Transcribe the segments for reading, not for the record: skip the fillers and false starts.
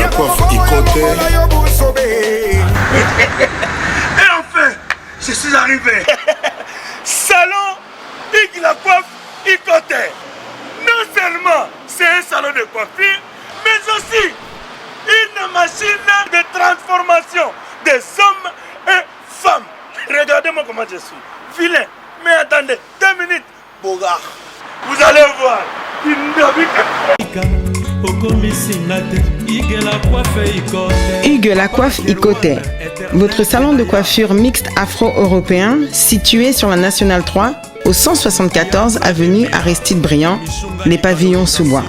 La coiffe Ikote. Et enfin, je suis arrivé. Salon Hugues La Coiffe Ikote. Non seulement c'est un salon de coiffure, mais aussi une machine de transformation des hommes et femmes. Regardez-moi comment je suis. Vilain. Mais attendez, 2 minutes. Bogard. Vous allez voir. Hugues La Coiffe Ikote, votre salon de coiffure mixte afro-européen situé sur la Nationale 3 au 174 avenue Aristide Briand, les pavillons sous bois.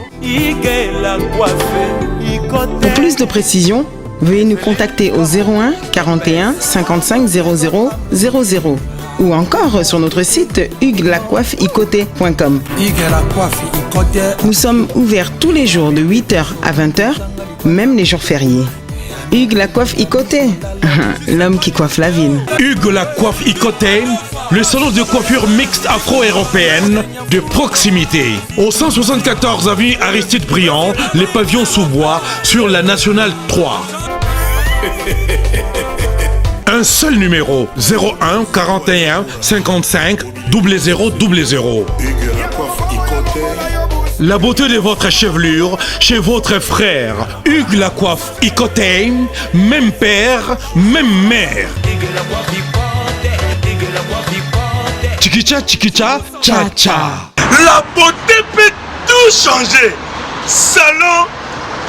Pour plus de précisions, veuillez nous contacter au 01 41 55 00 00 ou encore sur notre site hugueslacoiffeikote.com. Nous sommes ouverts tous les jours de 8h à 20h, même les jours fériés. Hugues la coiffe Ikote, l'homme qui coiffe la ville. Hugues la coiffe Ikote, le salon de coiffure mixte afro-européenne de proximité. Au 174 avenue Aristide Briand, les pavillons sous bois sur la Nationale 3. Un seul numéro 01 41 55 00 00. La beauté de votre chevelure chez votre frère Hugues la coiffe Ikote, même père, même mère. Chikicha chikicha cha cha. La beauté peut tout changer. Salon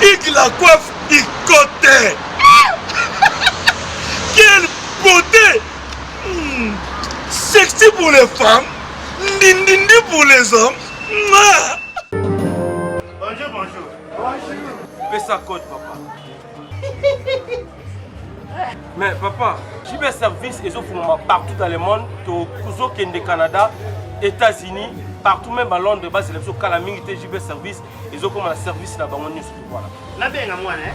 Hugues la coiffe Ikote. Quelle beauté Sexy pour les femmes, ndindindi pour les hommes. Mouah. Bonjour, bonjour. Bonjour. Pesa code, papa. Mais papa, JB Service ezofungama partout dans le monde, tozokende Canada, États-Unis, partout même à Londres, bazela biso kala mingi te. JB Service ezokoma na service na bango nyonso, voilà. Nabenga mwana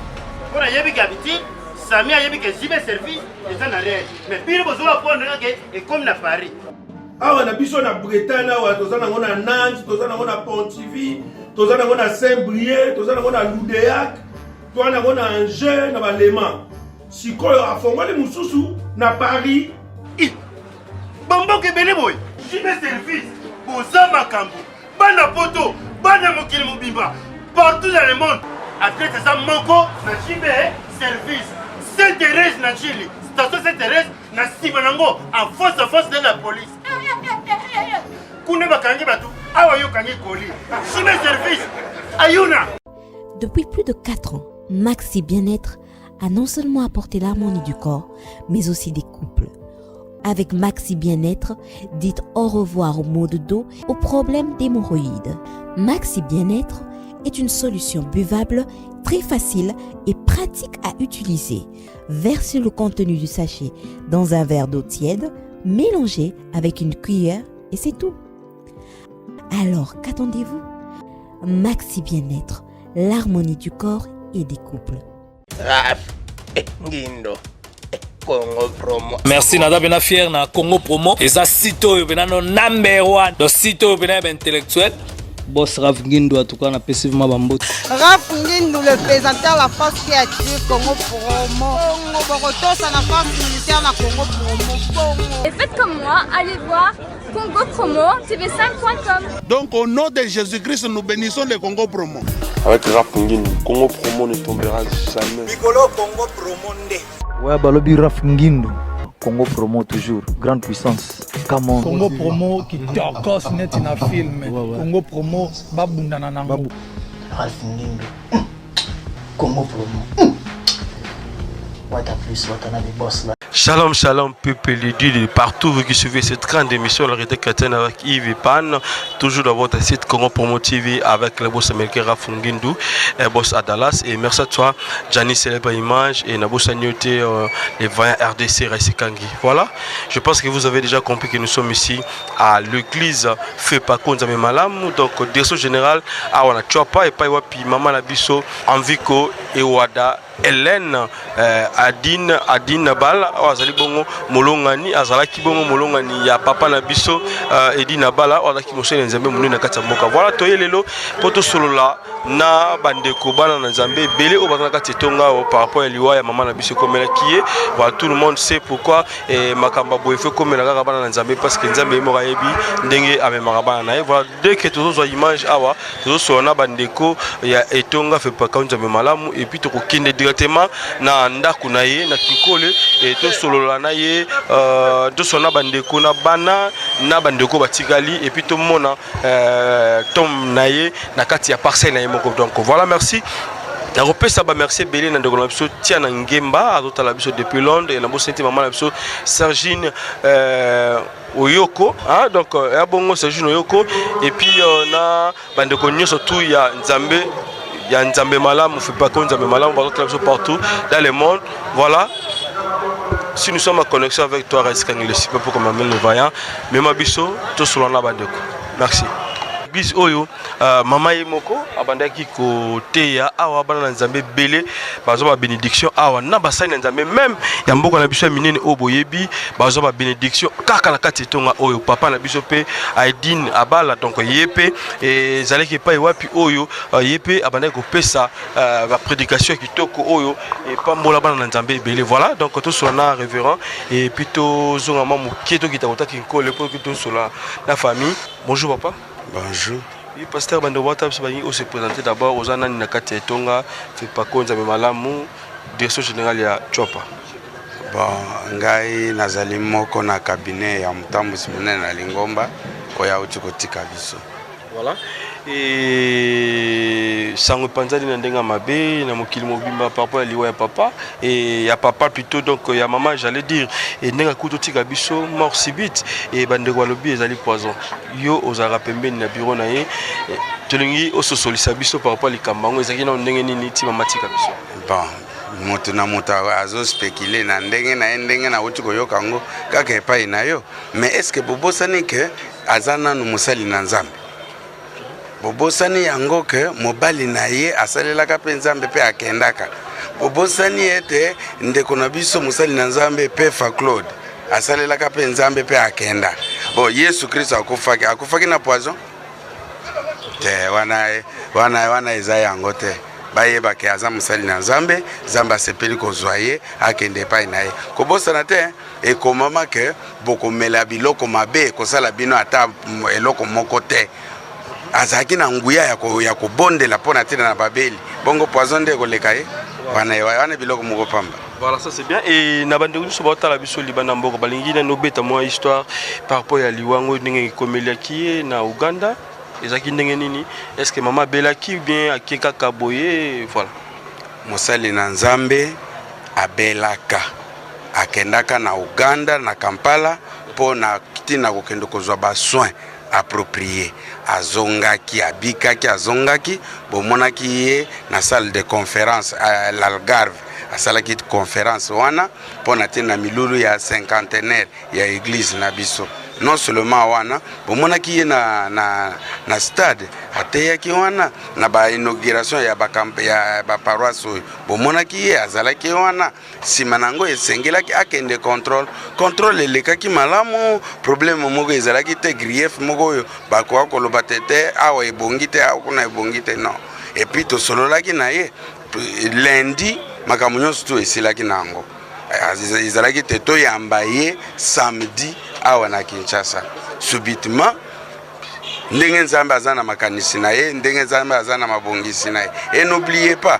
mpo nayebi ke habitude Sami ayebi ke JB Service eza na Rennes, mais bino bozoka prendre kake ekomi na Paris. Awa na biso na Bretagne awa, toza nango na Nantes, toza nango na Pontivy, toza nango na Saint Brieuc, toza nango na Loudéac, toza nango na Angers, na balema. Sikoyo afongoli mosusu na Paris. Bamboka ebele boye, JB Service boza makambo. Bana Poto, bana mokili mobimba, partout dans le monde, adresse eza moko na JB Service: Saint Thérèse na Chili, station Saint Thérèse, na nsima nango en face à face nde la police. Kuna bakangi bato, awa yokangi koli. JB Service ayuna. Depuis plus de 4 ans, Maxi Bien-être a non seulement apporté l'harmonie du corps, mais aussi des couples. Avec Maxi Bien-être, dites au revoir aux maux de dos, aux problèmes d'hémorroïdes. Maxi Bien-être est une solution buvable très facile et pratique à utiliser. Versez le contenu du sachet dans un verre d'eau tiède, mélangez avec une cuillère et c'est tout. Alors, qu'attendez-vous? Maxi Bien-être, l'harmonie du corps et des couples. Raf Ngindo, Congo Promo. Merci, naza mpenza fier na Congo Promo. Eza site oyo mpenza no number one, donc site oyo mpenza ya baintellectuel. Boss Raf Ngindu, en tout cas napesi vraiment bambote. Raf Ngindu, le présentateur, la force qui attire, Congo Promo. Bongo bokotosa na force militaire na Congo Promo. Bongo. Et faites comme moi, allez voir Congo Promo TV5.com. Donc au nom de Jésus-Christ, nous bénissons le Congo Promo. Avec Raf Ngindu, Congo Promo ne tombera jamais. Mikolo Congo Promo nde. Ouais, balobi Raf Ngindu. Congo Promo toujours, grande puissance. Come on. Congo Promo kitokos neti na film. Congo Promo babundana nango. Ralph Ngindu. Congo Promo. Wata plus, Watanabe boss là. Shalom, shalom, peuple de Dieu de partout, vous qui suivez cette grande émission, la réalité chrétienne avec Yves Pan, toujours dans votre site Congo Promo TV avec le boss américain Raf Ngindu, et boss à Dallas. Et merci à toi, Gianni Célèbre Image et Nabou Sanyote, les vaillants RDC Kangi. Voilà, je pense que vous avez déjà compris que nous sommes ici à l'église Fepaco Nzambe Malamu, donc direction générale à wana Tshuapa et wapi Mama na biso Envico Ewada Hélène Adine Adine Bal. Oyo azali bongo molongani, azalaki bongo molongani ya papa na biso euh, Eddy Nabala, oyo azalaki mosali ya Nzambe monene na kati ya mboka. Voilà, toye lelo mpo tosolola na bandeko bana na Nzambe ebele oyo baza na kati etonga oyo par rapport ya liwa ya mama na biso ekomelaki ye. Voilà, tout le monde sait pourquoi eh, makambo ya boye fo ekomela kaka bana na Nzambe parce que Nzambe ye moko ayebi ndenge amemaka bana na ye. Voilà, dès que tozozwa image awa tozosolola na bandeko ya etonga fepaka nzambe malamu et puis tokokende directement na ndako na ye na kinkole e tosolola na ye euh, tosolola na bandeko na bana na bandeko batikali et puis tomona euh, tombe na ye na kati ya parcelle na ye moko. Donc voilà, merci. Nakopesa bamerci ebele na ndeko na biso tia na ngemba azotala biso depuis Londres, na bosani te mama na biso Sergine euh, Oyoko, hein, donc euh, ya bongo Sergine Oyoko et puis euh, na bandeko nyonso tout ya Nzambe ya Nzambe malamu fepako Nzambe malamu bazotala biso partout dans le monde. Voilà, si nous sommes en connexion avec toi, Reste le super pour qu'on m'amène le vaillant mema biso tosolola na bandeko. Merci. Église oyo uh, mama ye moko abandaki koteya awa, bana na Nzambe ebele bazwa babénédiction awa na basali na Nzambe même ya mboka na biso ya minene oyo boyebi bazwa babénédiction kaka na kati etonga oyo. Papa na biso mpe Aidine Abala, donc ye mpe ezalaki epai wapi oyo uh, ye mpe abandaki kopesa uh, baprédication ya kitoko oyo epambola bana na Nzambe ebele. Voilà, donc tosola na révérend et puis tozonga mwa moke, tokita kotaki nkole mpo tosola na famille. Bonjour papa. Bonjour. Oui, pasteur, bandeko bata biso balingi ose présenter d'abord. Oza nani na kati ya etonga Fepako Nzambe malamu, direction générale ya Tshuapa? Bon, ngai nazali moko na cabinet ya motambusi monene na lingomba oyo auti kotika biso. Voilà, e sango epanzani na ndenge ya mabe na mokili mobimba par rapport ya liwa ya papa et ya papa plutôt, donc ya mama j'allais dire, e ndenge akuti otika biso, mort subite, e bandeko balobi ezali poison. Yo ozalaka pembeni na bureau na ye, tolingi ososolisa biso par rapport ya likambo yango, ezalaki nano ndenge nini ti mama tika biso? Bon, moto na moto azospéculer na ndenge na ye, ndenge nauti koyoka yango kaka epai na yo. Mais est ce que bobosani ke aza nanu mosali na Nzambe? Bobosani yango ke mobali na ye asalelaka mpe Nzambe mpe akendaka? Bobosani ete ndeko na biso mosali na Nzambe Pefa Claude asalelaka mpe Nzambe mpe akenda? Bon, Yesu Kristo akufaki, akufaki na poison te. Wana, wana, wana eza yango te. Bayebake aza mosali na Nzambe, Nzambe asepeli kozwa ye akende epai na ye. Kobosana te, ekomama ke bokomela biloko mabe ekosala bino ata eloko moko te. Azalaki na nguya ya kobondela mpo na ntina na babeli. Bongo poison nde ekoleka ye wana? Wana biloko moko pamba. Voilà, ça c'est bien. Et na bandeko nyonso baotala biso libanda mboka, balingi nano obeta mwa histoire par rapport ya liwango, ndenge ekomeliaki ye na Uganda, ezalaki ndenge nini? Est ce que mama abelaki ou bien akie kaka boye? Voilà. Mosali na Nzambe abelaka, akendaka na Uganda, na Kampala, mpo na ntina kokende kozwa basoin approprié. Azongaki, abikaki, azongaki. Bomonaki ye na salle de conférence à l'Algarve, asalaki conférence wana mpo na ntina milulu ya cinquantenaire ya église na biso. Non seulement wana, bomonaki ye na stade, ateyaki wana na bainauguration ya baparoisse oyo bomonaki ye, azalaki wana. Nsima na yango esengelaki akende contrôle. Contrôle elekaki malamu, problème moko ezalaki te, grief moko oyo bakoka koloba te te awa ebongi te, awa kuna ebongi te, non. Et puis tosololaki na ye lundi, makambo nyonso tu esilaki na yango. Ezalaki te toyamba ye samedi awa na Kinshasa. Subitement, ndenge Nzambe aza na makanisi na ye, ndenge Nzambe aza na mabongisi na ye. Et n'oubliez pas,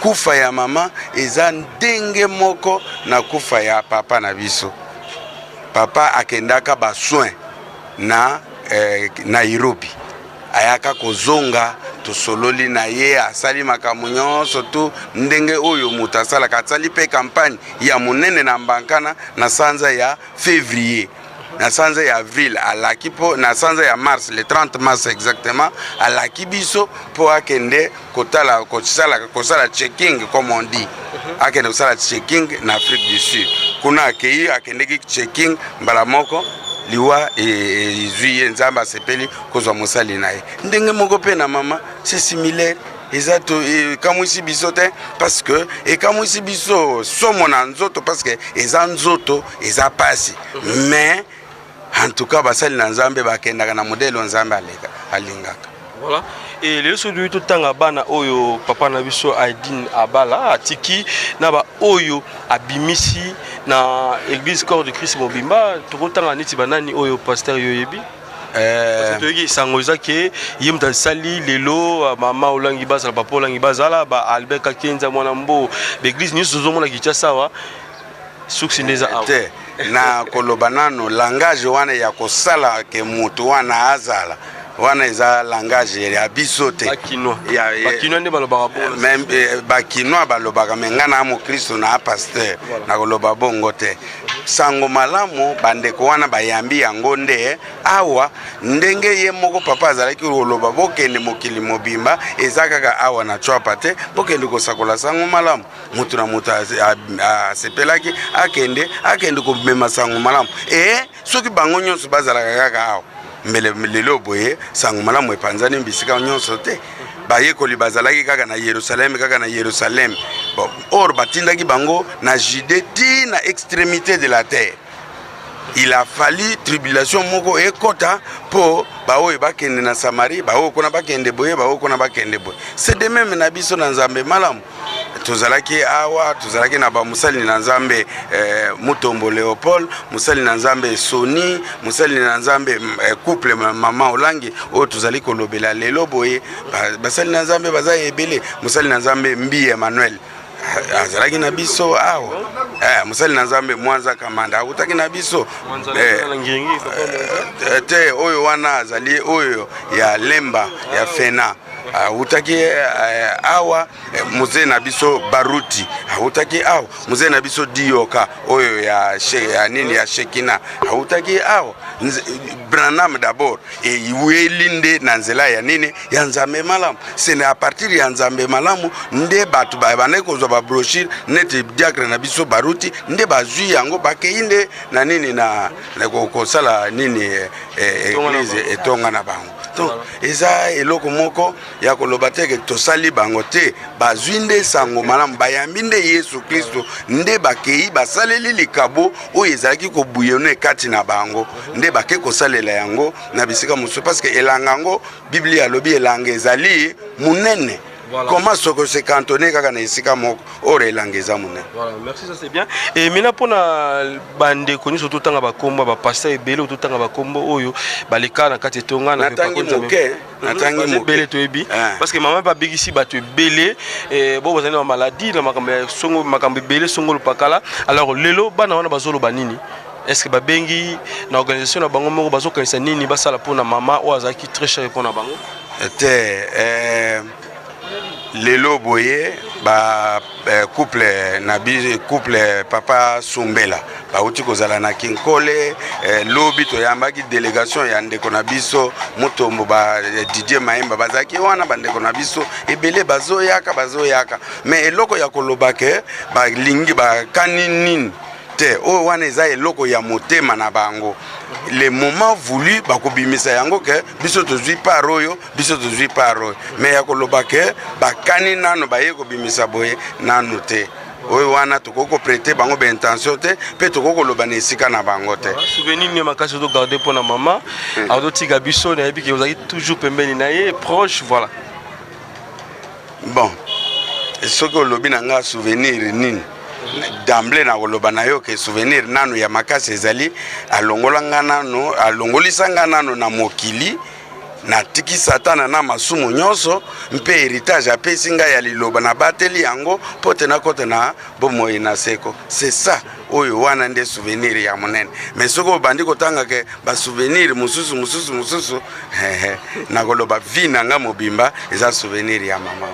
kufa ya mama eza ndenge moko na kufa ya papa na biso. Papa akendaka basoin na Nairobi, ayaka kozonga, tosololi na ye, asali makambo nyonso tu ndenge oyo moto asalaka. Asali mpe campagne ya monene na Mbankana na sanza ya février, na sanza ya avril alaki mpo na sanza ya mars, le 30 mars exactement, alaki biso mpo akende kotala, kosala checking comme on dit, akende kosala checking na Afrique du Sud. Kuna akei, akendeki checking, mbala moko liwa ezwi ye. Nzambe asepeli kozwa mosali na ye. Ndenge moko mpe na mama, c'est similaire. Eza to ekamwisi biso te parce que ekamwisi biso somo na nzoto parce que eza nzoto eza pasi mais en tout cas basali na Nzambe bakendaka na modèle oyo Nzambe aleka alingaka. Voilà. Et lelo soki toyi totanga bana oyo papa na biso Aidine abala atiki na ba oyo abimisi na église corps de Christ mobimba, tokotanga neti banani oyo pasteur yo oyebi? Toyoki sango eza ke ye moto asali lelo mama Olangi bazala, papa Olangi bazala, ba Albert Kakenza mwana mbo, baeglise nyonso tozomona Kinshasa awa, suksi nde eza awa. Te, na koloba nano langage wana ya kosala ke moto wana azala wana eza langage ya biso te. Bakinois nde balobaka bongo. Mais bakinois balobaka, mais ngai na mokristo na pasteur nakoloba bongo te. Sango malamu bandeko wana bayambi yango nde awa, ndenge ye moko papa azalaki koloba bokende mokili mobimba, eza kaka awa na Tshuapa te, bokende kosakola sango malamu. Moto na moto asepelaki akende, akende komema sango malamu. E soki bango nyonso bazalaka kaka awa, mbele lelo boye sango malamu epanzani bisika nyonso te. Bayekoli bazalaki kaka na Yerusaleme, kaka na Yerusaleme. Bon, or batindaki bango na Judée ti na extrémité de la terre. Il a fallu tribulation moko ekota mpo baoyo bakende na Samarie, baoyo kuna bakende boye, baoyo kuna bakende boye. C'est de même na biso na Nzambe malamu. Tozalaki awa, tozalaki na bamosali na Nzambe Mutombo Léopold, mosali na Nzambe Soni, mosali na Nzambe couple mama Olangi oyo tozali kolobela lelo boye. Basali na Nzambe baza ebele. Mosali na Nzambe Mbi Emmanuel azalaki na biso awa. Mosali na Nzambe Mwanza Kamanda akutaki na biso. Te, oyo wana azali oyo ya Lemba ya Fena awutaki awa. Mzee na biso Baruti awutaki awa. Mzee na biso Dioka oyo ya she, ya nini ya Shekina awutaki awa. Branham d'abord eweli nde na nzela ya nini ya Nzambe malamu. C'est à partir ya Nzambe malamu nde bato babandaki kozwa ba brochure neti diacre na biso Baruti nde bazwi yango bakei nde na nini na, na kosala nini église etonga na bango. Donc eza eloko moko ya koloba te ke tosali bango te, bazwi nde sango malamu, bayambi nde Yesu Kristo, nde bakei basaleli likabo oyo ezalaki kobuyone kati na bango, nde bake kosalela yango na bisika mosusu, parce que elanga yango Biblia alobi elanga ezali monene. Voilà. Comment soko se cantonner kaka na esika moko or elanga eza monene. Voilà, merci, ça c'est bien. Et maintenant pona bandeko nyonso totanga bakombo ba pasteur ebele totanga bakombo oyo baleka na kati etonga na natangi moke, natangi moke ebele toyebi parce que mama babikisi bato ebele bo bazali na maladie na makambo ya songo, makambo ebele songo lopakala. Alors lelo bana wana bazoloba nini? Est-ce que babengi na organisation na bango moko bazokanisa nini basala mpona mama oyo azalaki très cher mpona bango? Te, lelo boye ba couple na bi, couple papa Sumbela bauti kozala na Kinkole. Lobi toyambaki délégation ya ndeko na biso Mutombo ba Didier Maemba bazalaki wana, bandeko na biso ebele bazoyaka, bazoyaka. Mais eloko ya koloba ke balingi bakani nini te, oyo wana eza eloko ya motema na bango. Le moment voulu bakobimisa yango ke biso tozwi part oyo, biso tozwi part oyo. Mais ya koloba ke bakani nano baye kobimisa boye nano te, oyo wana tokoki koprêter bango baintention te, mpe tokoki koloba na esika na bango te. Souvenir nini makasi ozogarde mpo na mama azotika biso? Nayebi ke ozalaki toujours pembeni na ye, proche, voilà. Bon, soki olobi na nga souvenir nini, d'emblée na koloba na yo ke souvenir nano ya makasi ezali alongola nga nano, alongolisa nga nano na mokili, natiki satana na masumu nyonso, mpe héritage apesi ngai ya liloba nabateli yango mpo te nakota na bomoi na seko. C'est ça, oyo wana nde souvenir ya monene. Mais soki obandi kotanga ke basouvenir mosusu mosusu mosusu, nakoloba vie na nga mobimba eza souvenir ya mama.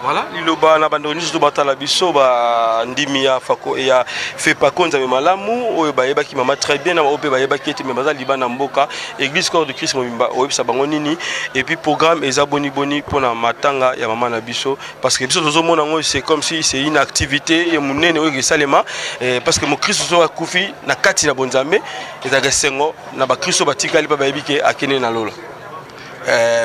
Voilà, liloba na bandeko nyonso to batala biso, bandimi ya fako ya FEPACO Nzambe malamu oyo bayebaki mama très bien, na baoyo mpe bayebaki ete me baza libanda mboka, église corps de Christ mobimba, oyebisa bango nini? Et puis programme eza boni boni mpona matanga ya mama na biso? Parce que biso tozomona yango, c'est comme si c'est une activité ya monene oyo esalema, parce que mokristo so akufi na kati na bonzambe, ezalaka esengo na bakristo batikali mpe bayebi ke akende na lola.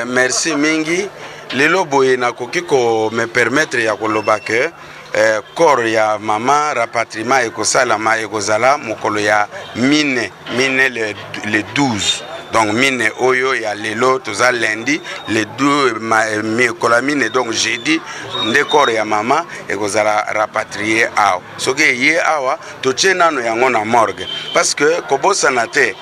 Merci mingi. Lelo boye nakoki ko me permettre ya koloba que eh, corps ya mama rapatriement ekosalama ekozala mokolo ya mine mine le, le 12 donc mine oyo ya lelo toza lundi le 2 mikolo ya mine donc jeudi nde corps ya mama ekozala rapatrie awa soki eye awa totie nano yango na morgue parce que kobosana te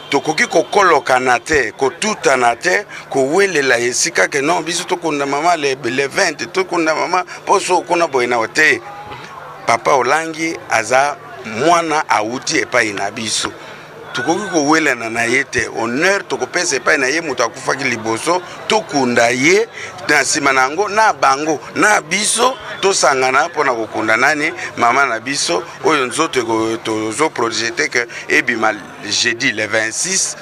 tokoki kokolokana te kotutana te kowelela esika ke non biso tokunda mama le, le 20 tokunda mama mposo okuna boye na te papa olangi aza mwana awuti epai na biso tokoki kowelana na ye te honneur tokopesa epai na ye moto akufaki liboso tokunda ye na nsima na yango na bango na biso tosangana mpo na kokunda nani mama na biso oyo nzoto tozoprojete ke ebima jeudi le 26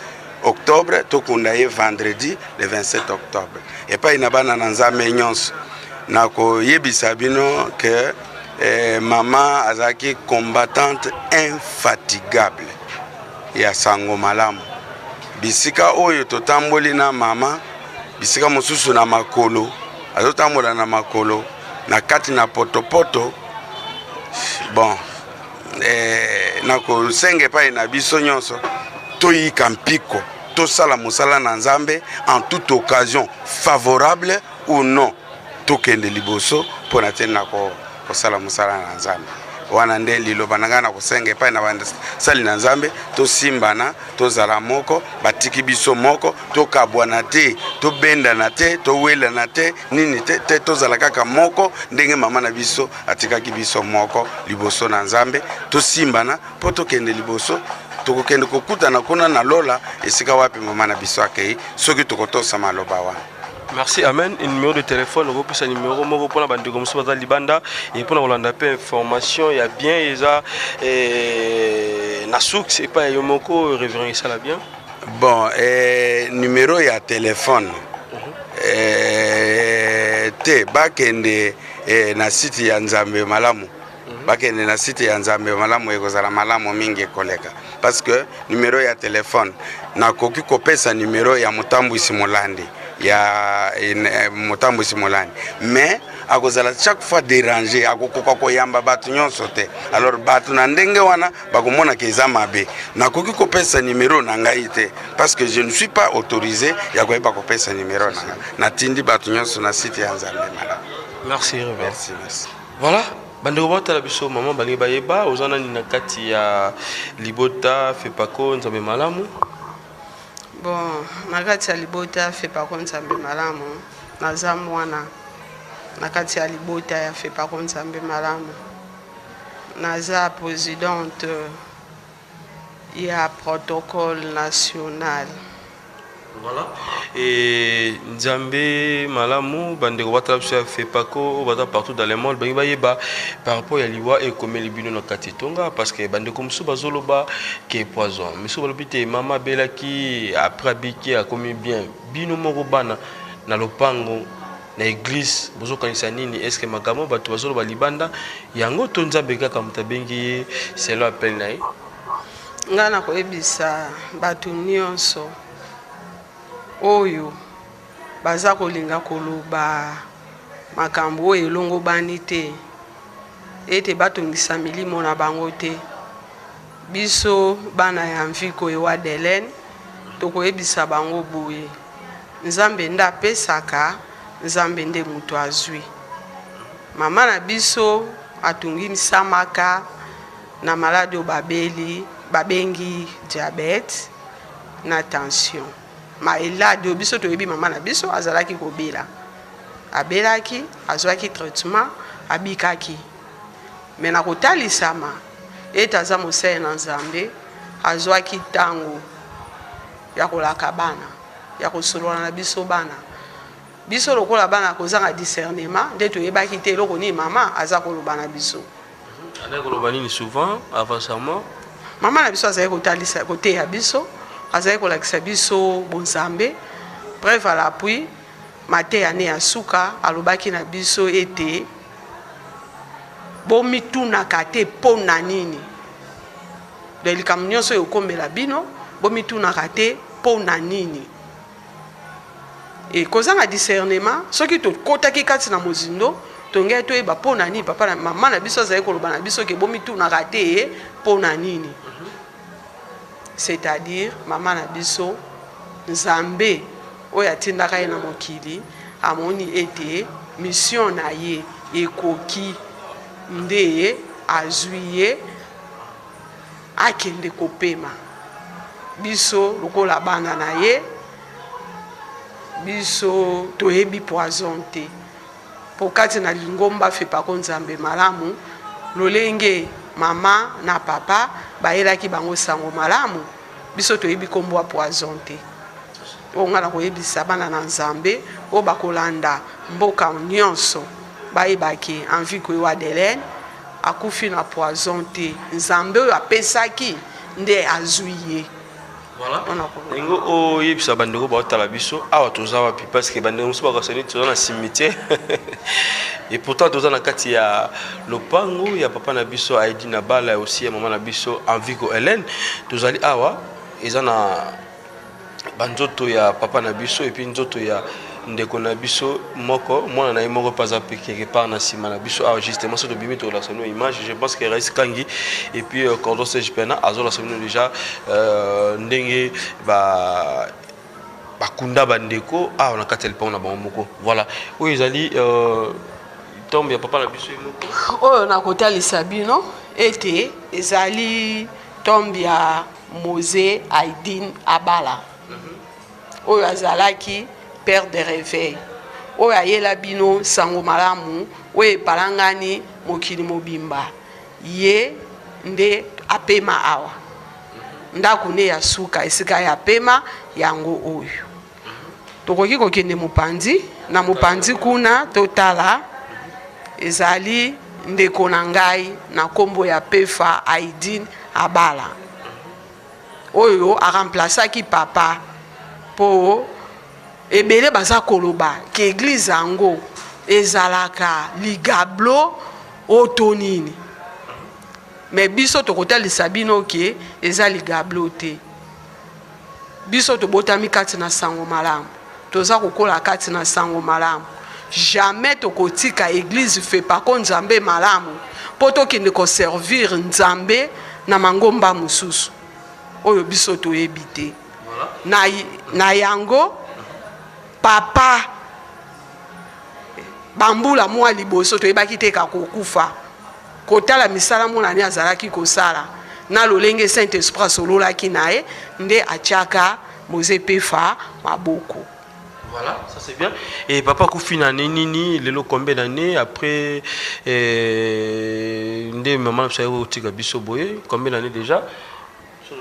octobre tokunda ye vendredi le 27 octobre epai na bana na nzambe nyonso nakoyebisa bino ke eh, mama azalaki combattante infatigable ya sango malamu bisika oyo totamboli na mama bisika mosusu na makolo azotambola na makolo na kati na potopoto bon eh, nakosenga epai na biso nyonso toyika mpiko tosala mosala na nzambe en toute occasion favorable ou non tokende liboso mpo na te na kosala mosala na nzambe wana nde liloba na ngai na kosenga epai na basali na nzambe tosimbana tozala moko batiki biso moko tokabwana te tobendana te towelana te nini te te tozala kaka moko ndenge mama na biso atikaki biso moko liboso na nzambe tosimbana mpo tokende liboso tokokende kokutana kuna na lola esika wapi mama na biso akei soki tokotosa maloba wana merci amen numéro de téléphone okopesa numéro moko mpona bandeko mosusu baza libanda e mpona kolanda mpe information ya bien eza eh, na source epai ya yo moko révérend esala bien bon eh, numéro ya téléphone mm -hmm. eh, te bakende eh, na site ya nzambe malamu mhm. bakende na site ya nzambe malamu ekozala malamu mingi koleka parce que numero ya telefone nakoki kopesa numero ya motambwisi molandi ya eh, motambwisi molandi mais akozala chaque fois déranger akokoka koyamba bato nyonso te alors bato na ndenge wana bakomonaka eza mabe nakoki kopesa numero na ngai te parce que je ne suis pas autorisé ya koyeba kopesa numero na ngai natindi bato nyonso na site ya nzambe malamu merci merci merci voilà bandeko batala biso mama balingi bayeba oza nani na kati ya libota fepako nzambe malamu bon na kati ya libota fepako nzambe malamu naza mwana na kati ya libota ya fepako nzambe malamu naza presidente ya protocole national Voilà. Et Nzambe malamu bandeko batala biso ya FEPACO oyo baza partout dans le monde bangi bayeba par rapport ya liwa ekomeli bino na kati etonga parce que bandeko mosusu bazoloba ke poison misusu balobi te mama abelaki après abiki akomi bien bino moko bana na lopango na église bozokanisa nini est ce que makambo bato bazoloba libanda yango to nzambe kaka moto abengi ye selo appel na ye Ngai nakoyebisa bato nyonso oyo baza kolinga koloba makambo oyo elongobani te ete batungisa milimo na bango te. Biso bana ya Mviko Ewa Delene tokoyebisa bango boye, Nzambe nde apesaka, Nzambe nde moto azwi. Mama na biso atungisamaka na maladi oyo babeli babengi diabète na tension maladi oyo biso toyebi mama na biso azalaki kobela abelaki azwaki traitement abikaki me na kotalisama ete aza mosali na nzambe azwaki ntango ya kolaka bana ya kosolola na biso bana biso lokola bana kozanga discernement nde toyebaki te eloko nini mama aza koloba na biso Azali koloba nini souvent avant sa mort? Mama na biso azali kotalisa koteya biso, azali kolakisa biso bonzambe. Preuve à l'appui, mateya ne ya suka alobaki na biso ete bomitunaka te mpo na nini. Donc likambo nyonso oyo ekomela bino, bomitunaka te mpo na nini. E kozanga discernement, soki tokotaki kati na mozindo, tongaki toyeba mpo na nini papa na mama na biso azali koloba na biso ke bomitunaka te mpo na nini. C'est-à-dire mama na biso Nzambe oyo atindaka ye na mokili amoni ete mission na ye ekoki nde azwi ye akende kopema. Biso lokola bana na ye, biso toyebi poison te. Mpo kati na lingomba Fepaco Nzambe Malamu, lolenge mama na papa bayelaki bango sango malamu, biso toyebi nkombo ya poison te. Oyo ngai nakoyebisa bana na Nzambe oyo bakolanda mboka nyonso bayeba ke Envico Ewadelene akufi na poison te, Nzambe oyo apesaki nde azwi ye. Voilà. Ndenge oyebisa bandeko baotala biso awa toza wapi parce que bandeko mosusu bakosa neti toza na cimetière et pourtant toza na kati ya lopango ya papa na biso Aidi na bala aussi ya mama na biso Envico Hélène tozali awa eza na banzoto ya papa na biso et puis nzoto ya ndeko na biso moko mwana na ye moko mpe aza mpe quelque part na nsima na biso awa justement soki tobimi tokolakisa bino image je pense que rais kangi et puis euh, cordon serge pena azolakisa bino déjà euh, ndenge ba bakunda bandeko awa na kati ya lipango na bango moko voilà oyo ezali euh, tombe ya papa na biso ye moko oyo nakotalisa bino ete ezali tombe ya Mose Aidin Abala oyo azalaki père de reveil oyo ayela bino sango malamu oyo epalangani mokili mobimba ye nde apema awa ndako nde ya suka esika ya apema yango oyo tokoki kokende mopanzi na mopanzi kuna totala ezali ndeko na ngai na nkombo ya pefa aidin abala oyo aremplasaki papa mpo ebele baza koloba ke eglize yango ezalaka ligablo oyo to nini me biso tokotalisa bino ke eza ligablo te Biso tobotami kati na sango malamu, toza kokola kati na sango malamu. Jamais tokotika eglise Fepaco Nzambe malamu mpo tokende ko servir Nzambe na mangomba mosusu oyo biso toyebi te. Na, na yango papa bambula mwa liboso toyebaki te kakokufa Kotala misala mona ne azalaki kosala na lolenge Saint Esprit asololaki na ye nde atiaka Moze Pefa maboko. Voilà, ça c'est bien. Et papa akufi na année nini, lelo combien d'années après eh, nde maman na biso aye kotika biso boye, combien d'années déjà?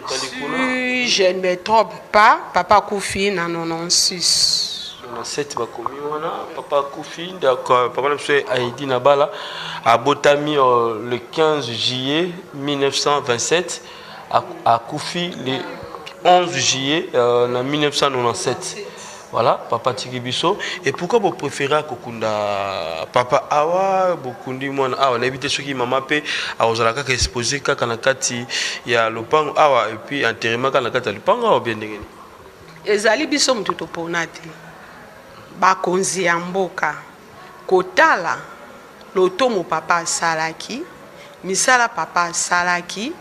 Si je ne me trompe pas, papa akufi na 96. 97 bakomi wana papa akufi donc euh, papa na biso Aidi Nabala abotami euh, le 15 juillet 1927 akufi le 11 juillet euh, na 1997 Voilà, papa tiki biso. Et pourquoi vous préférez kokunda papa awa, bokundi mwana awa, nayebi te soki mama pe akozala kaka exposé kaka na kati ya lopango awa et puis enterrement kaka na kati ya lopango awa bien ndenge nini? Ezali biso mutu topona te. Bakonzi ya mboka kotala lotomo papa asalaki, misala papa asalaki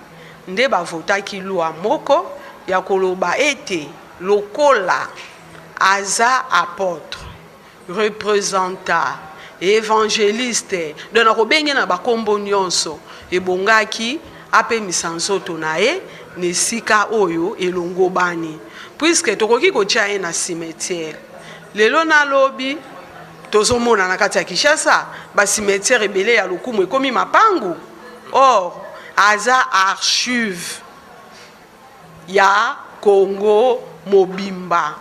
nde ba votaki loi moko ya koloba ete Lokola aza apotre, representant, evangeliste, donc nakobenge na bakombo nionso, ebongaki apemisa nzoto na ye na esika oyo elongobani, puisque tokoki kotia ye na cimetière lelo na lobi. Tozomona na kati ya Kinshasa ba cimetière ebele ya lokumu ekomi mapangu, or aza archive. ya Congo mobimba.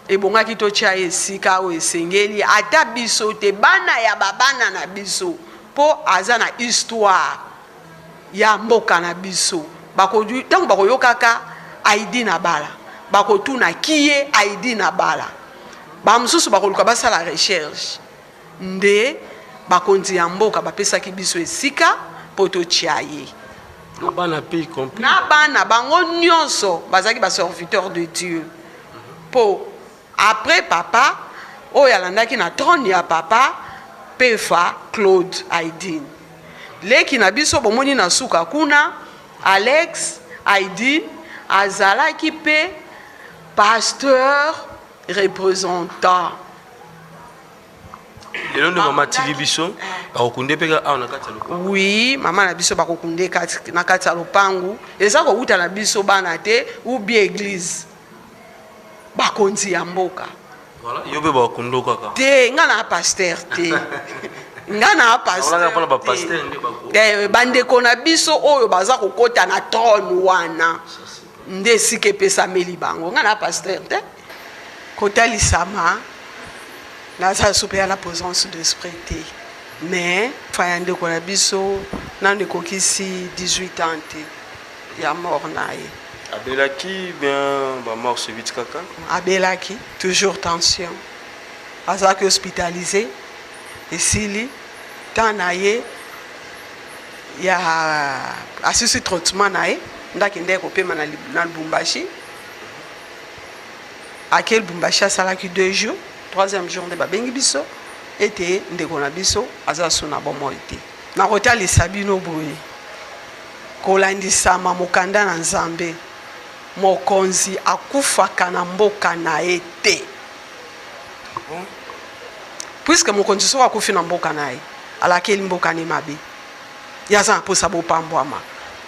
Ebongaki totia ye esika oyo esengeli, ata biso te, bana ya ba bana na biso, po aza na histoire ya mboka na biso. Ntango bakoyokaka Aidi Nabala, bakotuna qui est Aidi Nabala. Ba mosusu bakoluka basala recherche. Nde bakonzi ya mboka bapesaki biso esika mpo totia ye. Na bana mpe y compris. Na bana bango nyonso bazalaki ba serviteurs de Dieu. Mpo. Après papa oyo alandaki na trone ya papa Pefa Claude Aidine. Leki na biso bomoni na suka kuna Alex Aidine azalaki pe pasteur representant. Lelo nde mama atiki biso, bakokunde mpe kaka awa na kati ya lopangu. Oui, mama na biso bakokunde kati, na kati ya lopangu. Eza kowuta na biso bana te ou bien eglise. Bakonzi ya mboka. Voilà, yo mpe bakokundo kaka. Te, nga na pasteur te. Nga na pasteur. Mpona ba pasteur nde bako. Eh, bandeko na biso oyo baza kokota na trône wana nde esika epesameli bango. Nga na pasteur te. Kotalisama naza lisusu mpenza na presence d'esprit te mais fa ya ndeko na biso nanu ekokisi 18 ans te ya mort na ye. Abelaki bien ba mort subite kaka? Abelaki toujours tension, azalaki hospitalise esili temps na ye ya asilisi traitement na ye nde akendaki kopema na Lubumbashi. Ake Lubumbashi asalaki deux jours, troisième jour nde babengi biso ete ndeko na biso aza su na bomoi te. Nakotalisa bino boye, kolandisama mokanda na Nzambe, mokonzi akufaka na mboka na ye te. Puisque mokonzi soki akufi na mboka na ye, alakeli mboka ne mabe. Ye aza na mposa bopambwama.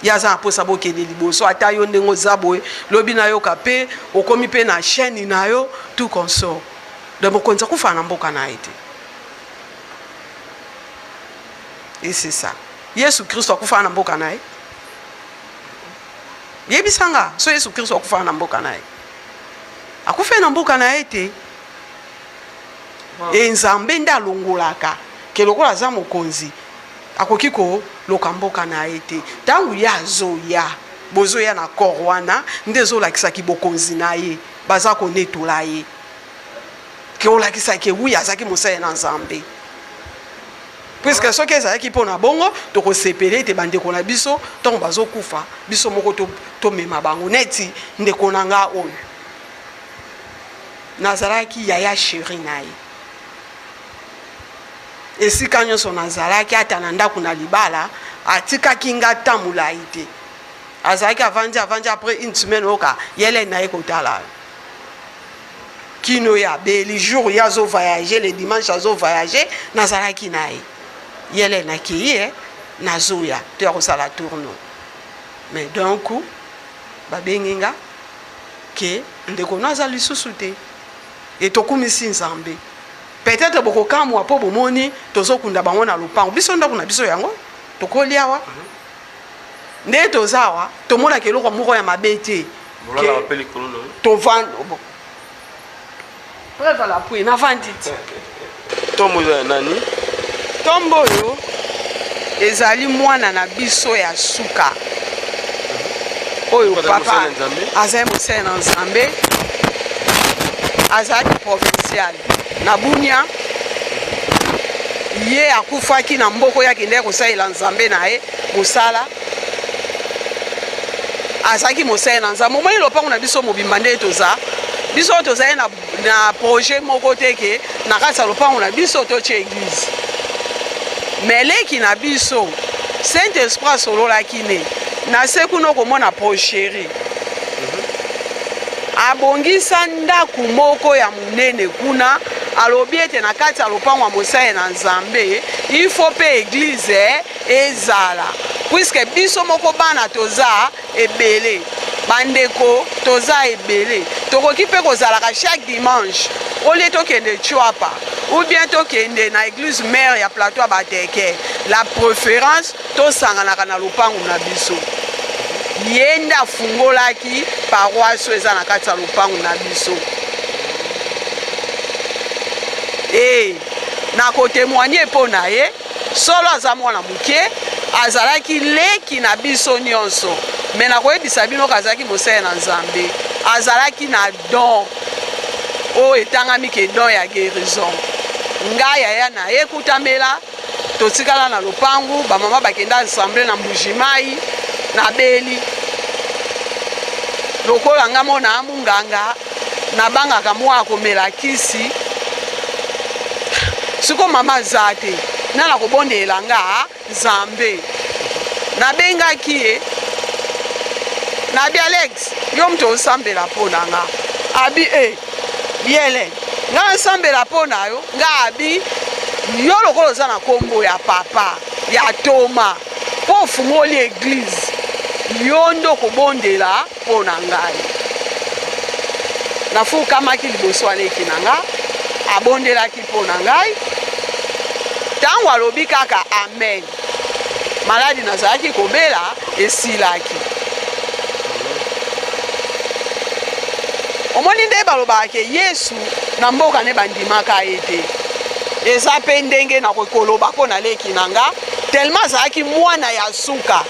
Ye aza na mposa bokende liboso. Ata yo ndenge oza boye, lobi nayoka pe okomi pe na chaîne na yo, tout consort. Donc mokonzi akufa na mboka na ye te. Et c'est ça. Yesu Kristo akufa na mboka na ye. Yebisa nga, so Yesu Kristo akufa na mboka na ye. Akufa na mboka na ye te. E Nzambe nde alongolaka ke lokola aza mokonzi akoki koloka mboka na ye te. Ntango ye azoya, bozoya na corps wana nde ezolakisa kibokonzi na ye, baza konetola ye ke olakisa ke oui azalaki mosali na Nzambe. Puisque soki ezalaki mpo na bongo, tokosepela ete bandeko na biso ntango bazokufa biso moko tomema bango neti ndeko na nga oyo. Nazalaki yaya cherie na ye esika nyonso nazalaki, ata na ndako na libala atikaki nga temps molayi te. Azalaki avandi avandi, après une semaine oyoka yele na ye kotala kino ye abeli. Jour ye azo voyager, le dimanche azo voyager, nazalaki na ye yele nakei ye nazoya to ya kosala tourno. Mais donc babengi nga ke ndeko no aza lisusu te et tokumisi Nzambe. Peut-etre bokokamwa po bomoni tozokunda bango na lopango. Biso ndako na biso yango tokoli awa nde toza awa, tomonaka eloko moko ya mabe te. Tovanda preuve à l'appui, navandi ti. Tombo eza ya nani? Tombo oyo ezali mwana na biso ya suka oyo papa azali mosali na Nzambe, azalaki provincial na Bunia. Ye akufaki na mboka oyo akendaki kosalela Nzambe na ye mosala. Azalaki mosali na Nzambe. Omoni lopango na biso mobimba nde toza biso tozali na, na projet moko te ke na kati ya lopango na biso totie eglise. Mais leki na biso Saint Esprit asololaki ne na se kuna okomona procherie abongisa ndako moko ya monene kuna, alobi ete na kati ya lopango ya mosali na Nzambe il faut pe eglise ezala, puisque biso moko bana toza ebele, bandeko toza ebele, tokoki pe kozalaka chaque dimanche au lieu tokende Tshuapa ou bien tokende na eglise mère ya plateau ya Bateke, la preference tosanganaka na lopango na biso. Ye nde afungolaki paroisse oyo eza na kati ya lopango na biso. E nakotemoigne mpo na ye, solo aza mwana moke, azalaki leki na biso nyonso, me nakoyebisa bino ke azalaki mosali na Nzambe, azalaki na don oyo etangami ke don ya guérison. Ngai yaya na ye kutamela totikala na lopangu, ba mama bakenda ensemble na Mbuji-Mayi, na beli lokola nga mona munganga. Nabangaka mwa komela kisi. Siko mama aza te, nani akobondela nga? Nzambe. Nabengaki ye, nabi Alex, yo moto osambela mpo na nga. Abi e eh, Biele, nga nasambela mpo na yo. Nga abi yo lokola oza na nkombo ya papa ya Toma mpo ofungoli eglize, yo nde okobondela mpo na ngai. Nafukamaki liboso ya leki na nga, abondelaki mpo na ngai. Ntango alobi kaka amen, maladi nazalaki kobela esilaki. Omoni nde balobaka ke Yesu na mboka ne bandimaka ye te. Eza mpe ndenge nakoki koloba mpo na leki na nga, tellement azalaki mwana ya suka.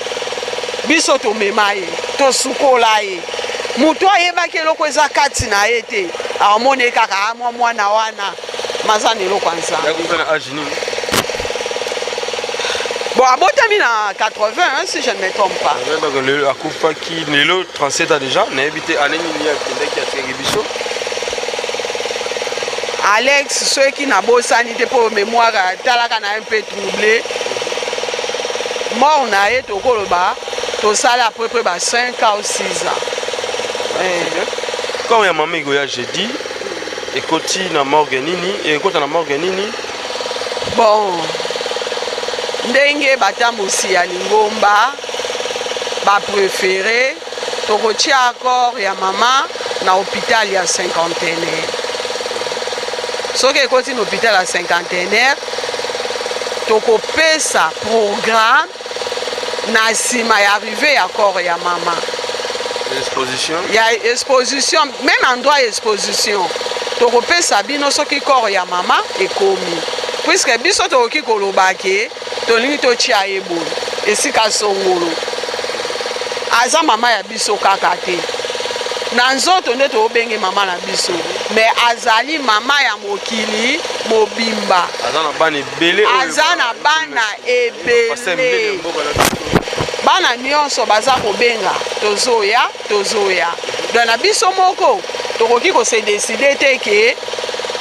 Biso tomema ye, tosukola ye. Moto ayebaki eloko eza kati na ye te, amoni ye kaka ah, mwa mwana wana maza na eloko ya Nzambe. Bon, abotami na 80 hein, si je ne me trompe pas. Lelo akufaki lelo 37 ans déjà, nayebi te année nini akendaki atikaki biso. Alex soki nabosani te mpo mémoire talaka na un peu troublé. Mort na ye tokoloba tosala à peu près ba 5 ans ou 6 ans. Eh. Corps ya mama ekoya jeudi ekoti na morgue nini ekota na morgue nini? Bon, ndenge batambusi ya lingomba ba prefere tokotia corps ya mama na hôpital ya cinquantenaire. Soki ekoti na hôpital ya cinquantenaire, tokopesa programme na nsima ya arrivée ya corps ya mama. Exposition. Ya exposition, même endroit ya exposition tokopesa bino soki corps ya mama ekomi, puisque biso tokoki koloba ke tolingi totia ye boye esika songolo aza mama ya biso kaka te na nzoto nde tobenge mama na biso, mais azali mama ya mokili mobimba. Aza na bana ebele, aza na bana ebele, bana nyonso baza kobenga tozoya tozoya. Donc na biso moko tokoki kose décider te ke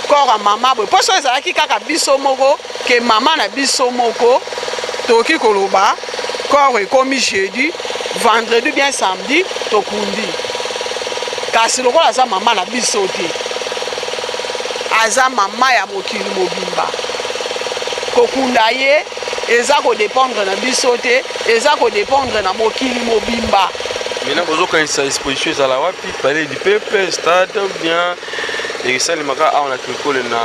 corps ya mama boye, mpo so ezalaki kaka biso moko ke mama na biso moko tokoki koloba corps ekomi jeudi, vendredi bien samedi tokundi. Kasi lokola aza mama na biso te, aza mama ya mokili mobimba, kokunda ye eza kodépendre na biso te, eza kodépendre na mokili mobimba. Maintenant bozokanisa exposition ezala wapi? Palais du peuple, stade ou bien esalemaka awa na Kinkole na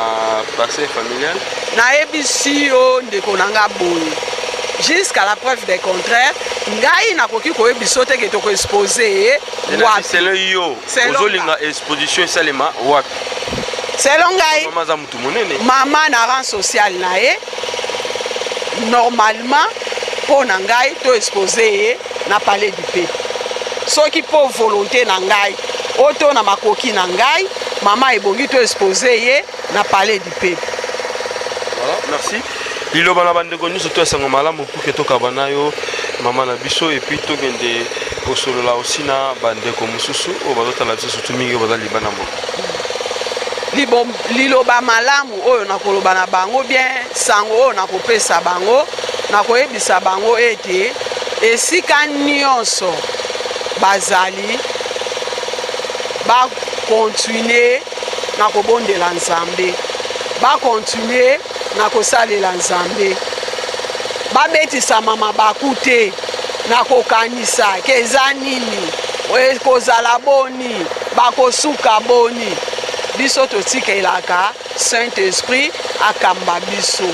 parcelle familiale? Nayebisi yo ndeko na nga boye, jusqu'à la preuve des contraires, ngai nakoki koyebisa te ke tokoexpose ye wapi. Selon yo ozolinga exposition esalema wapi? Selon ngai, mama aza mutu monene, mama na rang social na ye, normalement mpo na ngai to expose ye na palais du peuple. Soki mpo volonté na ngai oto na makoki na ngai, mama ebongi to expose ye na palais du peuple. Voilà, merci. Liloba na bandeko nyonso to esango malamu pour que tokaba na yo mama na biso et puis tokende kosolola aussi na bandeko mosusu oyo bazotala biso surtout mingi oyo baza libanda mboka. Liloba malamu oyo nakoloba na bango, bien sango oyo nakopesa bango, nakoyebisa bango ete esika nyonso bazali bakontinue na kobondela Nzambe, bakontinue na kosalela Nzambe, babetisama mabaku te na kokanisa ke eza nini, ekozala boni, bakosuka boni. Biso totikelaka Saint-Esprit akamba biso.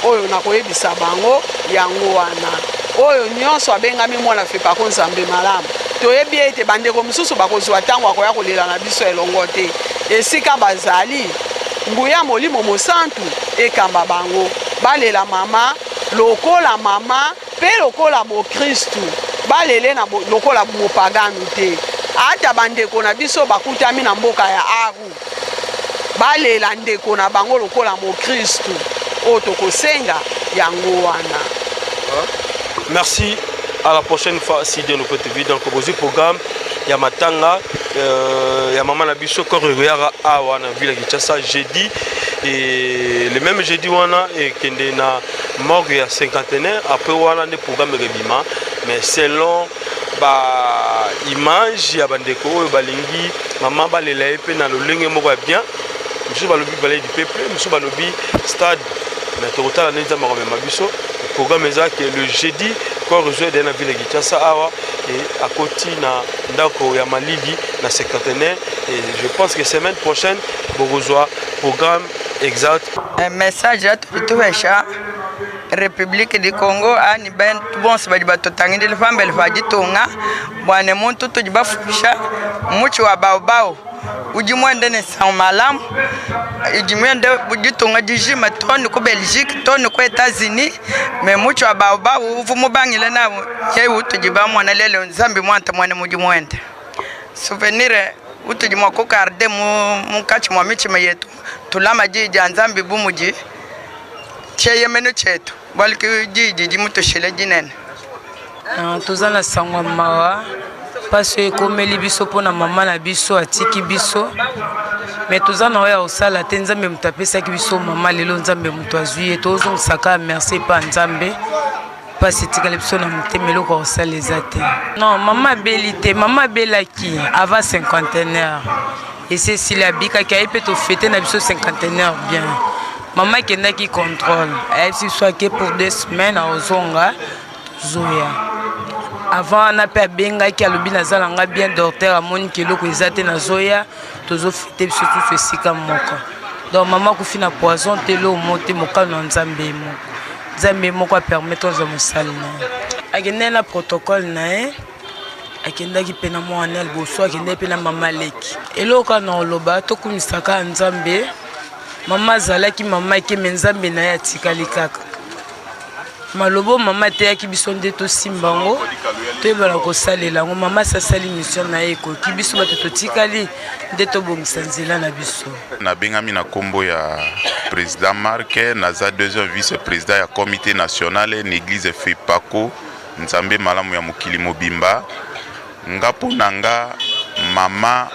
Oyo nakoyebisa bango yango wana. Oyo nyonso abengami mwana Fepako Nzambe malamu. Toyebi ete bandeko mosusu bakozwa ntango akoya kolela na biso elongo te. Esika bazali, nguya Molimo Mosantu ekamba bango. Balela mama lokola mama mpe lokola mokristu, balele na lokola mopaganu te. Ata bandeko na biso bakutami na mboka ya Aru, balela ndeko na bango lokola mokristu. Oyo tokosenga yango wana. Merci. À la prochaine fois si Dieu nous prête vie. Donc, bozwi programme. ya matanga euh, ya mama na biso corps ekoyaka awa na ville ya Kinshasa jeudi et le même jeudi wana ekende na morgue ya cinquantenaire après wana nde programme ekebima mais selon ba image ya bandeko oyo balingi mama balela ye mpe na lolenge moko ya bien mosusu balobi palais du peuple mosusu balobi stade mais tokotala nde nzambe akomema biso programme eza ke le jeudi corps ezwa ede na ville ya kinshasa awa e akoti na ndako ya malili na cinquantenaire et je pense que semaine prochaine bokozwa programme exact eh, message atudi tuvesha republique du congo ani bantu bonso badi batutangidile pambele pa ditunga bua ne muntu tudi bafuisha mutshi wa baobao udi muende ne nsangu malamu idi muende ditunga dijima too ne ku Belgique too ne ku Etats-Unis me mutshi wa baobao uvua mubangile nawu yeye utudi bamona lelu Nzambi muanta muena mudimu wende souvenir utudi mua kugarde munkatshi mua mitshima yetu tulama diyi dia Nzambi bu mudi tshieyemenu tshietu bualu ke diyi didi mutushile dinene. Ah, toza na sango ya mawa mpasi oyo ekomeli biso mpo na mama na biso atiki biso me toza na oyo ya kosala te nzambe moto apesaki biso mama lelo nzambe moto azwi ye tozongisa kaka merci epa nzambe mpasi etikali biso na motema eloko ya kosala eza te non mama abeli te mama abelaki avant cinquantenaire esi esili abikaki aye mpe tofete na biso cinquantenaire bien mama akendaki contrôle ayebisi biso ake pour deux semaines aozonga zoya avant wana mpe abengaki alobi naza na nga bien docteur amoni ke eloko eza te nazoya tozofete biso susu esika moko donc mama akufi na poison te eloko moko te mokano ya nzambe ye moko nzambe ye moko apermettre azwa mosali na ye akendaki na protocole na ye akendaki mpe na mwana ya liboso akendaki mpe na mama leki eloko kaka na koloba tokumisa kaka nzambe mama azalaki mama eke me nzambe na ye atikali kaka maloba oyo mama ateyaki biso nde tosimba yango toyebana kosalela yango mama asi asali mission na ye ekoki biso bato totikali nde tobongisa nzela na biso nabengami na nkombo ya président mark naza deuxième vice président ya comité national na église fepaco nzambe malamu ya mokili mobimba nga mpo na nga mama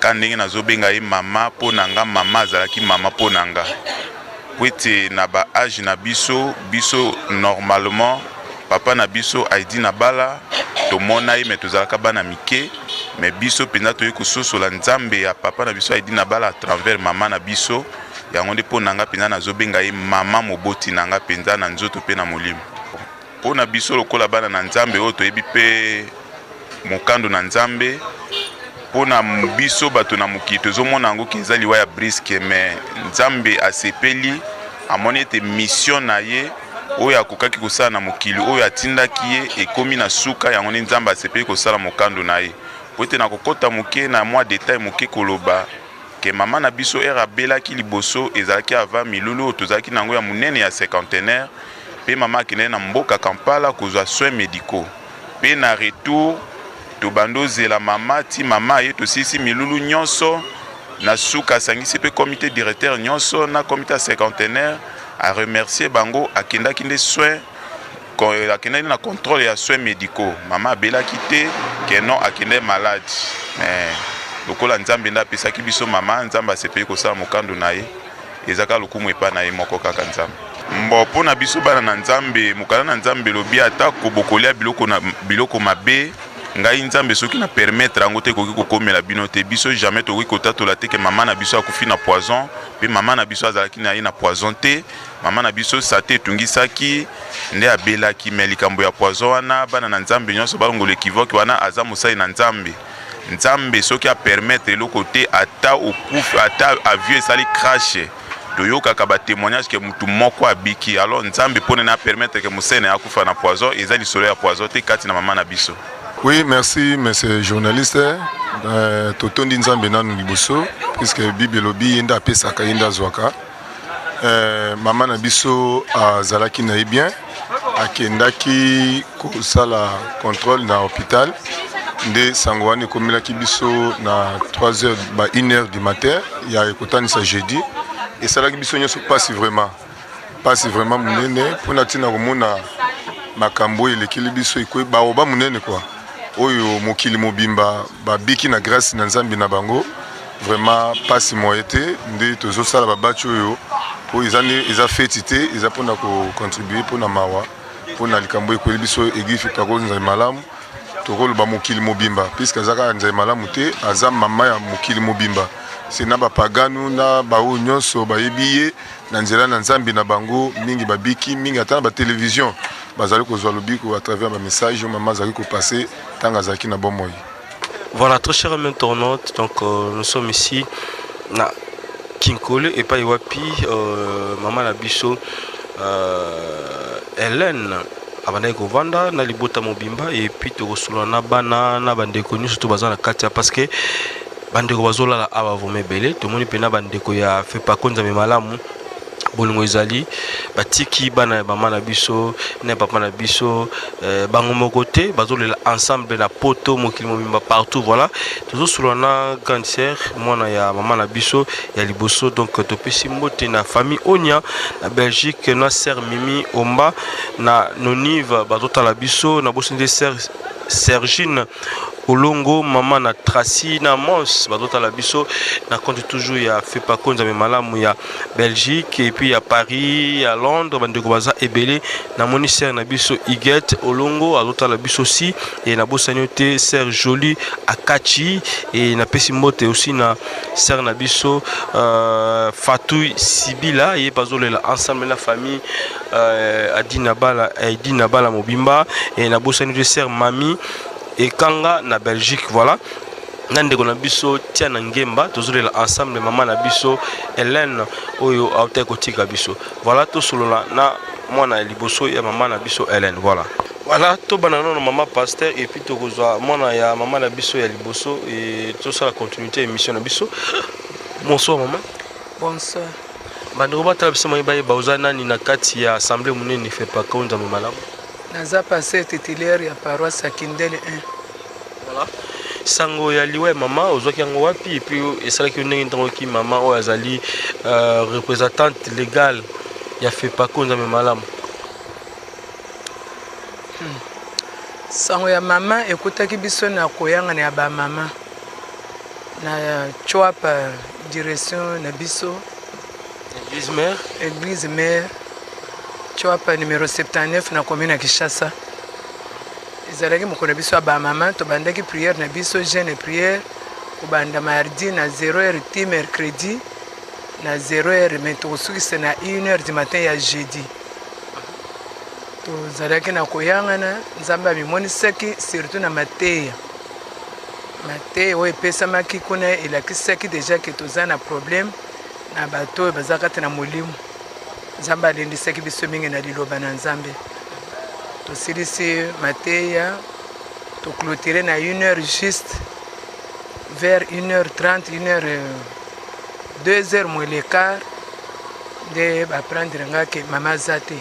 ka ndenge nazobenga ye mama mpo na nga mama azalaki mama mpo na nga po ete na ba age na biso biso normalement papa na biso Aidi na bala tomona ye me tozalaka bana mike me biso mpenza toyei kososola nzambe ya papa na biso Aidi na bala à travers mama na biso yango nde mpo na nga mpenza nazobenga ye mama moboti na nga mpenza na nzoto mpe na molimo Mpo na biso lokola bana na Nzambe oyo toyebi mpe mokando na Nzambe, mpo na biso bato na mokili tozomona yango ke eza liwa ya briske, me Nzambe asepeli, amoni ete mission na ye oyo akokaki kosala na mokili oyo atindaki ye ekomi na suka. Yango nde Nzambe asepeli kosala mokando na ye, mpo ete nakokɔta moke na mwa detail moke koloba ke mama na biso ere abelaki liboso ezalaki avant milulu oyo tozalaki na yango ya monene ya cinquantenaire mpe mama akendaki na mboka Kampala kozwa soins medicaux mpe na retour tobandi ozela mama ti mama aye tosilisi milulu nyonso na suka asangisi mpe comité directeur nyonso na comité ya cinquantenaire a remercier bango akendaki nde soins akendaki na contrôle ya soins médicaux mama abelaki te ke non akendaki malade mais lokola nzambe nde apesaki biso mama nzambe asepeli kosala mokando na ye eza kaka lokumu epai na ye moko kaka nzambe mbo mpo na biso bana na nzambe mokanda na nzambe elobi atako bokolia biloko, na, biloko mabe ngai nzambe soki na permettre yango te ekoki kokomela bino te biso jamais tokoki kotatola te ke mama na biso akufi na poison mpe mama na biso azalaki na ye na poison te mama na biso sate etungisaki nde abelaki me likambo ya poison wana bana na nzambe nyonso balongola ekivoke wana aza mosali na nzambe nzambe soki apermettre eloko te ata okufi ata avion esali crash toyokaka batémoignage ke mutu moko abiki alors nzambe mpo nene apermettre ke mosene akufa na poison eza lisolo ya poison te kati na mama na biso Oui, merci monsieur journaliste. Euh, totondi nzambe nanu liboso puisque bible elobi ye nde apesaka ye nde azwaka euh, mama na biso azalaki na ye bien akendaki kosala contrôle na hôpital nde sango wana ekomelaki biso na 3 heures ba 1 heure du matin ya ekotanisa jeudi esalaki biso nyonso mpasi vraiment mpasi vraiment monene mpo na ntina komona makambo oyo elekeli biso baoba monene kua. oyo mokili mobimba babiki na grâce na Nzambe na bango. Vraiment pasi moye te nde tozosala babaci oyo mpo eza nde eza feti te, eza mpona kocontribue mpona mawa mpona likambo ekweli biso eglise Fepako Nzambe malamu. Tokoloba mokili mobimba puisque aza kaka Nzambe malamu te, aza mama ya mokili mobimba, se na bapaganu na baoyo nyonso bayebi ye na nzela na Nzambe na bango, mingi babiki, mingi ata na batelevision bazali kozwa lobiko à travers ba message oyo mama azalaki kopase ntango azalaki na bomoi. Voilà, très cher ami internaute, donc euh, nous sommes ici na Kinkole epai wapi euh, mama na biso euh, Hélène abandaki kovanda na libota mobimba et puis tokosolola na bana na bandeko nyonso to baza na kati ya parce que bandeko bazolala awa vraimen ebele tomoni mpena bandeko ya fepako nzambe malamu bolingo ezali batiki bana ya mama na biso na papa na biso eh, bango moko te bazolela ensemble na poto mokili mobimba partout voilà tozosolola na grande sœur mwana ya mama na biso ya liboso donc topesi mbote na famille onia na belgique na sœur mimi omba na nonive bazotala biso na bosi nde sœur sergine Olongo mama na Tracy na Mons bazotala biso na compte toujours ya Fepaco Nzambe malamu ya Belgique et puis ya Paris ya Londres bandeko baza ebele namoni sœur na biso Huguette Olongo azotala biso aussi et nabosani yo te sœur Jolie Akachi et napesi mbote aussi na sœur na biso euh, Fatou Sibila ye bazolela ensemble na famille euh, Adina Bala Edina Bala mobimba et nabosani te sœur Mami ekanga na Belgique voilà na ndeko na biso tia na ngemba tozolela ensemble mama na biso Hélène oyo autaki kotika biso voilà tosolola na mwana ya liboso ya mama na biso Hélène voilà voilà tobanda nano mama pasteur et puis tokozwa mwana ya mama na biso ya liboso et tosala continuité ya émission na biso bonsoir mama bonsoir bandeko batala biso mai bayeba oza nani na kati ya assemblée monene fepaka nzambe malamu Naza pasteur titulaire ya paroisse ya Kindele 1. Voilà. Sango ya liwa ya mama ozwaki yango wapi et puis esalaki yo ndenge ntango oyoki mama oyo azali euh, représentante légale ya FEPACO Nzambe malamu? Hmm. Sango ya mama ekutaki biso na koyangana ya ba mama na Tshuapa direction na biso Église mère, Église mère Tshuapa numéro 79 na commune ya Kinshasa. Ezalaki mokolo na biso ya ba mama, tobandaki prière na biso jeûne et prière kobanda mardi na 0h ti mercredi na 0h mais tokosukisa na 1h du matin ya jeudi. Tozalaki na koyangana, Nzambe amimonisaki surtout na mateya. Mateya oyo epesamaki kuna elakisaki deja ke toza na problème na bato oyo baza kati na molimo. Nzambe alendisaki biso mingi na liloba na Nzambe. Tosilisi mateya, to clôturer na 1 heure juste vers 1 heure 30, 1 heure 2 heures moins le quart nde ba prendre nga ke mama aza te.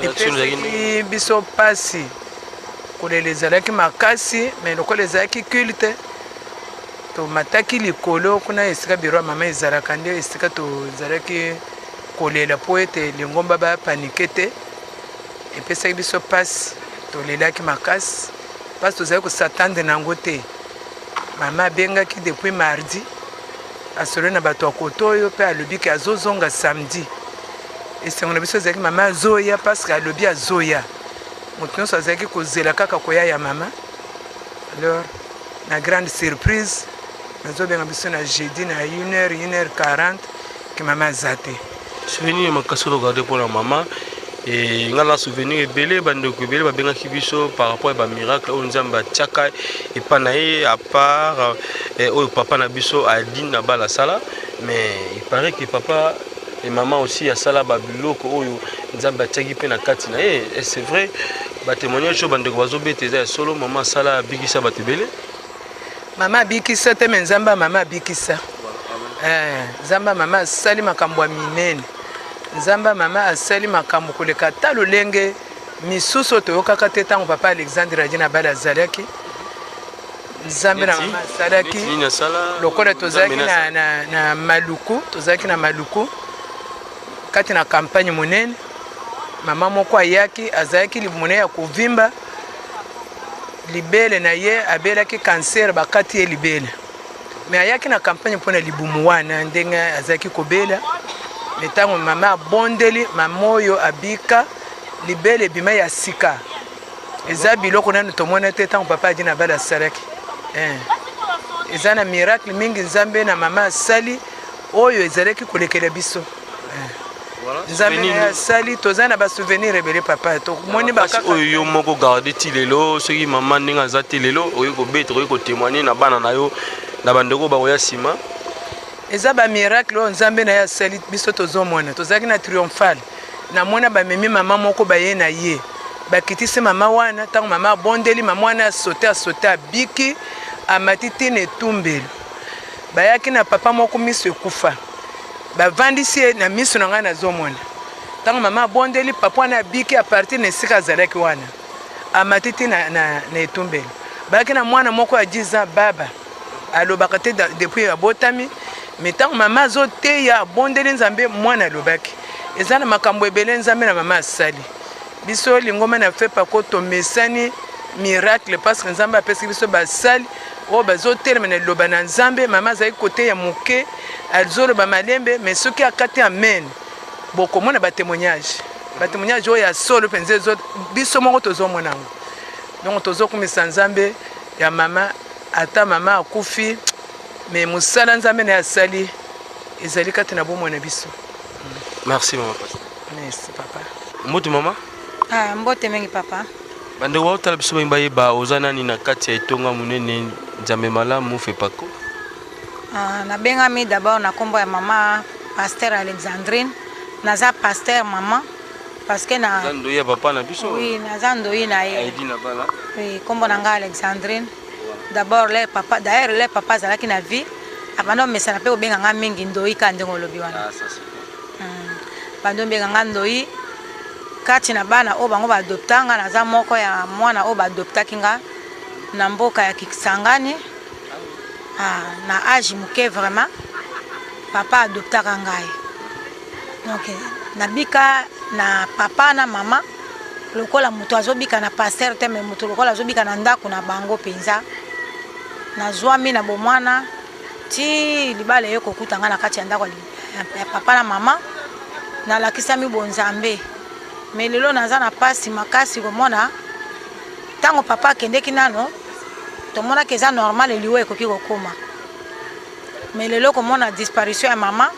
Epesaki biso pasi, kolela ezalaki makasi, mais lokola ezalaki culte Tomataki likolo kuna esika biro ya mama ezalaka, nde esika tozalaki kolela mpo ete lingomba ba panike te. Epesaki biso mpasi, tolelaki makasi mpasi tozalaki kosatande na yango te. Mama abengaki depuis mardi, asololi na bato ya koto oyo mpe alobi ke azozonga samedi. Esengo na biso ezalaki mama azoya parce que alobi azoya. Moto nyonso azalaki kozela kaka koya ya mama. Alors na grande surprise bazobenga biso na jeudi na 1h 1h40 ke mama aza te. Souvenir ya makasi oyo garde mpo na mama e nga na souvenir ebele bandeko ebele babengaki biso par rapport ya bamiracle oyo nzambe atiaka epa na ye à part eh, oyo papa na biso adine na bala asala mais il paraît que papa et maman aussi asala babiloko oyo nzambe atiaki mpe na kati na ye et c'est vrai batémoignage oyo bandeko bazobeta eza ya solo mama asala abikisa bato ebele mama abikisa te me nzambe ya mama abikisa eh, nzambe ya mama asali makambo ya minene nzambe ya mama asali makambo koleka ata lolenge misusu oyo toyokaka te ntango papa alexandre adina bala azalaki nzambe na mama asalaki lokola tozalaki na, na, na maluku tozalaki na maluku kati na campagne monene mama moko ayaki azalaki libumu na ye ya kovimba Libele na ye abelaki cancer bakati ye libele mais ayaki na campagne mpo na libumu wana ndenge azalaki kobela mais ntango mama abondeli mama oyo abika libele ebima ya sika eza biloko nanu tomona te ntango papa adi na bala asalaki eh. Eza na miracle mingi nzambe na mama asali oyo ezalaki kolekela biso eh. Nzambe na ye asali toza na basouvenir ebele papa tomoni bakaka oyo yo moko garde ti lelo soki mama ndenge aza te lelo okoki kobeta okoki kotemoigne na bana na yo na bandeko bakoya nsima. Eza bamiracle oyo nzambe na ye asali biso tozomona. Tozalaki na triomphal, namona bamemi mama moko baye na ye bakitisi mama wana. Ntango mama abondeli, mama wana asote asote abiki amati ntina etumbelo. Bayaki na papa moko miso ekufa, bavandisi ye na miso na ngai nazomona. Ntango mama abondeli, papa wana abiki a partir na esika azalaki wana amati ti na, na, na etumbelo. Bayaki na mwana moko ya 10 ans, baba alobaka te depuis abotami, me ntango mama azoteya abondeli nzambe, mwana alobaki. Eza na makambo ebele nzambe na mama asali biso. Lingomba na FEPACO tomesani miracle parce que nzambe apesaki biso basali oyo bazotelema na liloba na nzambe. Mama azalaki koteya moke, azoloba malembe, mais soki akati amen, bokomona batémoignage, batémoignage oyo ya solo mpenza biso moko tozomona yango. Donc tozokumisa nzambe ya mama. Ata mama akufi, mais mosala nzambe na ye asali ezali kati na bomoi na biso. Merci mama. Merci papa. Mbote mama. Ah, mbote mingi papa. Bandeko baotala biso bangi bayeba oza nani na kati ya etonga monene Nzambe malamu FEPACO. Ah, nabengami d'abord na nkombo ya mama pasteur Alexandrine. Naza pasteur mama parce que na Oza ndoyi ya papa na biso. Oui, naza ndoyi na ye. Aidi na bana. Oui, nkombo na ngai Alexandrine. D'abord le papa, d'ailleurs le papa azalaki na vie, abanda omesana mpe kobenga ngai mingi ndoyi kaka ndenge olobi wana. Ah, ça c'est bon. Bando obenga ngai ndoyi kati na bana oyo bango baadopta nga, naza moko ya mwana oyo baadoptaki nga na mboka ya Kisangani. Ah, na age moke vraiment papa adoptaka ngai. Donc nabika na papa na mama lokola moto azobika na pasteur te, mais moto lokola azobika na ndako na bango mpenza. Nazwami na bomwana ti libala eye kokuta ngai na kati ya ndako ya papa na mama, nalakisami bonzambe. Me lelo naza na pasi makasi komona ntango papa akendeki nano, tomonaki eza normal liwa ekoki kokoma, me lelo komona disparition ya mama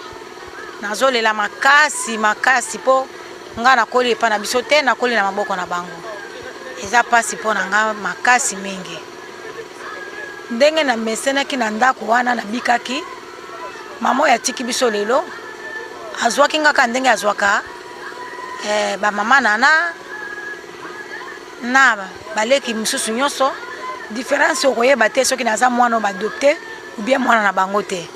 nazolela makasi makasi, mpo nga nakoli epa na biso te, nakoli na maboko na bango. Eza pasi mpo na nga makasi mingi. Ndenge namesenaki na ndako wana nabikaki, mama oyo atiki biso lelo azwaki nga kaka ndenge azwaka eh, bamama nana na baleki mosusu nyonso. Différence okoyeba te soki naza mwana oyo baadopte ou bien mwana na bango te.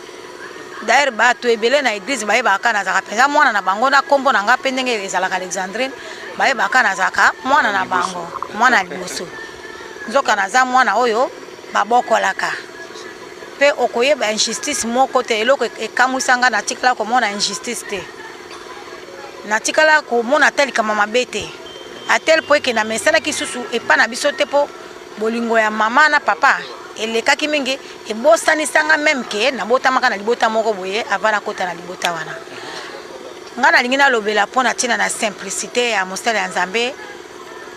D'ailleurs bato ebele na église bayebaka kaka nazalaka mpenza mwana na bango, na nkombo na nga mpe ndenge ezalaka Alexandrine, bayebaka kaka nazalaka mwana na bango, mwana ya liboso. Nzoka naza mwana oyo babokolaka, mpe okoyeba injustice moko te. Eloko ekamwisa nga, natikala komona injustice te, natikala komona ata likambo mabe te, à tel point ke namesanaki lisusu epa na biso te, mpo bolingo ya mama na papa elekaki mingi, ebosanisanga meme ke nabotamaka na libota moko boye avant nakota na libota wana. Nga nalingi nalobela mpo na ntina na simplicité ya mosali ya Nzambe